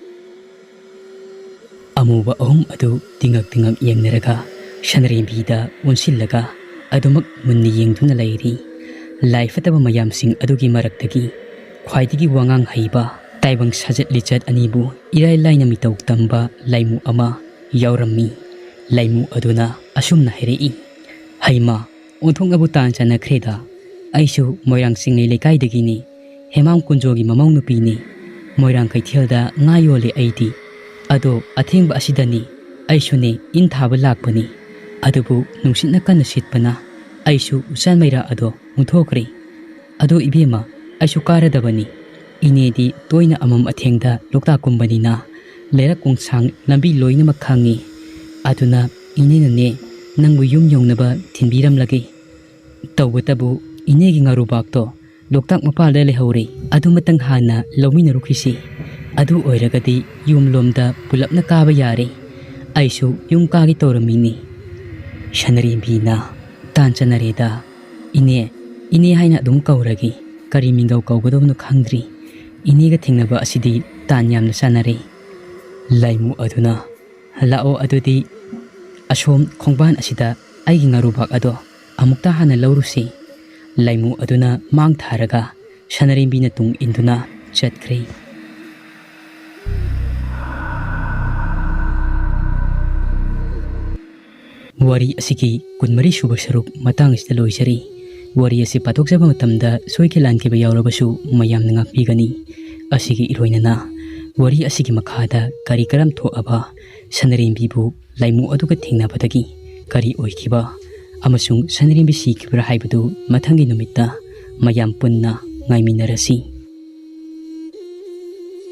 ꯑꯃꯨꯕ ꯑꯍꯨꯝ ꯑꯗꯨ ꯇꯤꯉꯛ ꯇꯤꯉꯛ ꯌꯦꯡꯅꯔꯒ ꯁꯅꯔꯦꯝꯕꯤꯗ ꯑꯣꯟꯁꯤꯜꯂꯒ ꯑꯗꯨꯃꯛ ꯃꯨꯟꯅ ꯌꯦꯡꯗꯨꯅ ꯂꯩꯔꯤ꯫ ꯂꯥꯏ ꯐꯠꯇꯕ ꯃꯌꯥꯝꯁꯤꯡ ꯑꯗꯨꯒꯤ ꯃꯔꯛꯇꯒꯤ ꯈ꯭ꯋꯥꯏꯗꯒꯤ ꯋꯥꯉꯥꯡ ꯍꯩꯕ, ꯇꯥꯏꯕꯪ ꯁꯥꯖꯠ ꯂꯤꯆꯠ ꯑꯅꯤꯕꯨ ꯏꯔꯥꯏ ꯂꯥꯏꯅ ꯃꯤꯇꯧ ꯇꯝꯕ ꯂꯥꯏꯃꯨ ꯑꯃ ꯌꯥꯎꯔꯝꯃꯤ꯫ ꯂꯥꯏꯃꯨ ꯑꯗꯨꯅ ꯑꯁꯨꯝꯅ ꯍꯥꯏꯔꯛꯏ, "ꯍꯩꯃꯥ, ꯑꯣꯟꯊꯣꯛꯅꯕꯨ ꯇꯥꯟ ꯆꯥꯟꯅꯈ꯭ꯔꯦꯗ꯫ ꯑꯩꯁꯨ ꯃꯣꯏꯔꯥꯡ ꯆꯤꯡꯂꯩ ꯂꯩꯀꯥꯏꯗꯒꯤꯅꯤ꯫ ꯍꯦꯃꯥꯝ ꯀꯨꯟꯖꯣꯒꯤ ꯃꯃꯧ ꯅꯨꯄꯤꯅꯤ꯫ ꯃꯣꯏꯔꯥꯡ ꯀꯩꯊꯦꯜꯗ ꯉꯥ ꯌꯣꯜꯂꯦ ꯑꯩꯗꯤ꯫ ꯑꯗꯣ ꯑꯊꯦꯡꯕ ꯑꯁꯤꯗꯅꯤ꯫ ꯑꯩꯁꯨꯅꯦ ꯏꯟ ꯊꯥꯕ ꯂꯥꯛꯄꯅꯤ꯫ ꯑꯗꯨꯕꯨ ꯅꯨꯡꯁꯤꯠꯅ ꯀꯟꯅ ꯁꯤꯠꯄꯅ ꯑꯩꯁꯨ ꯎꯆꯥꯟ ꯃꯩꯔꯥ ꯑꯗꯣ ꯃꯨꯊꯣꯛꯈ꯭ꯔꯦ꯫ ꯑꯗꯣ ꯏꯕꯦꯝꯃ, ꯑꯩꯁꯨ ꯀꯥꯔꯗꯕꯅꯤ꯫ ꯏꯅꯦꯗꯤ ꯇꯣꯏꯅ ꯑꯃꯝ ꯑꯊꯦꯡꯗ ꯂꯣꯛꯇꯥꯛ ꯀꯨꯝꯕꯅꯤꯅ ꯂꯩꯔꯛ ꯀꯣꯡꯁꯥꯡ ꯂꯝꯕꯤ ꯂꯣꯏꯅꯃꯛ ꯈꯪꯉꯤ꯫ ꯑꯗꯨꯅ ꯏꯅꯦꯅꯅꯦ ꯅꯪꯕꯨ ꯌꯨꯝ ꯌꯧꯅꯕ ꯊꯤꯟꯕꯤꯔꯝꯂꯒꯦ꯫ ꯇꯧꯕꯇꯕꯨ ꯏꯅꯦꯒꯤ ꯉꯥꯔꯨꯕꯥꯛꯇꯣ ꯂꯣꯛꯇꯥꯛ ꯃꯄꯥꯜꯗ ꯂꯩꯍꯧꯔꯦ꯫ ꯑꯗꯨꯃꯇꯪ ꯍꯥꯟꯅ ꯂꯧꯃꯤꯟꯅꯔꯨꯈꯤꯁꯤ꯫ ꯑꯗꯨ ꯑꯣꯏꯔꯒꯗꯤ ꯌꯨꯝꯂꯣꯝꯗ ꯄꯨꯂꯞꯅ ꯀꯥꯕ ꯌꯥꯔꯦ꯫ ꯑꯩꯁꯨ ꯌꯨꯝ ꯀꯥꯒꯦ ꯇꯧꯔꯝꯃꯤꯅꯤ꯫ ꯁꯅꯔꯦꯝꯕꯤꯅ, "ꯇꯥꯟ ꯆꯥꯟꯅꯔꯦꯗ꯫ ꯏꯅꯦ, ꯏꯅꯦ ꯍꯥꯏꯅ ꯑꯗꯨꯝ ꯀꯧꯔꯒꯦ꯫ ꯀꯔꯤ ꯃꯤꯡꯒꯧ ꯀꯧꯒꯗꯕꯅꯣ ꯈꯪꯗ꯭ꯔꯤ꯫ ꯏꯅꯦꯒ ꯊꯦꯡꯅꯕ ꯑꯁꯤꯗꯤ ꯇꯥꯟ ꯌꯥꯝꯅ ꯆꯥꯟꯅꯔꯦ꯫" ꯂꯥꯏꯃꯨ ꯑꯗꯨꯅ, "ꯂꯥꯛꯑꯣ ꯑꯗꯨꯗꯤ, ꯑꯁꯣꯝ ꯈꯣꯡꯕꯥꯟ ꯑꯁꯤꯗ ꯑꯩꯒꯤ ꯉꯥꯔꯨꯕꯥꯛ ꯑꯗꯣ ꯑꯃꯨꯛꯇ ꯍꯥꯟꯅ ꯂꯧꯔꯨꯁꯤ꯫" ꯂꯥꯏꯃꯨ ꯑꯗꯨꯅ ꯃꯥꯡ ꯊꯥꯔꯒ ꯁꯅꯔꯦꯝꯕꯤꯅ ꯇꯨꯡ ꯏꯟꯗꯨꯅ ꯆꯠꯈ꯭ꯔꯦ꯫ ꯋꯥꯔꯤ ꯑꯁꯤꯒꯤ ꯀꯨꯟꯃꯔꯤ ꯁꯨꯕ ꯁꯔꯨꯛ ꯃꯇꯥꯡ ꯑꯁꯤꯗ ꯂꯣꯏꯖꯔꯤ꯫ ꯋꯥꯔꯤ ꯑꯁꯤ ꯄꯥꯊꯣꯛꯆꯕ ꯃꯇꯝꯗ ꯁꯣꯏꯈꯤ ꯂꯥꯟꯈꯤꯕ ꯌꯥꯎꯔꯕꯁꯨ ꯃꯌꯥꯝꯅ ꯉꯥꯛꯄꯤꯒꯅꯤ꯫ ꯑꯁꯤꯒꯤ ꯏꯔꯣꯏꯅꯅ ꯋꯥꯔꯤ ꯑꯁꯤꯒꯤ ꯃꯈꯥꯗ ꯀꯔꯤ ꯀꯔꯝ ꯊꯣꯛꯑꯕ, ꯁꯅꯔꯦꯝꯕꯤꯕꯨ ꯂꯥꯏꯃꯨ ꯑꯗꯨꯒ ꯊꯦꯡꯅꯕꯗꯒꯤ ꯀꯔꯤ ꯑꯣꯏꯈꯤꯕ ꯑꯃꯁꯨꯡ ꯁꯅꯔꯦꯝꯕꯤ ꯁꯤꯈꯤꯕ꯭ꯔꯥ ꯍꯥꯏꯕꯗꯨ ꯃꯊꯪꯒꯤ ꯅꯨꯃꯤꯠꯇ ꯃꯌꯥꯝ ꯄꯨꯟꯅ ꯉꯥꯏꯃꯤꯟꯅꯔꯁꯤ꯫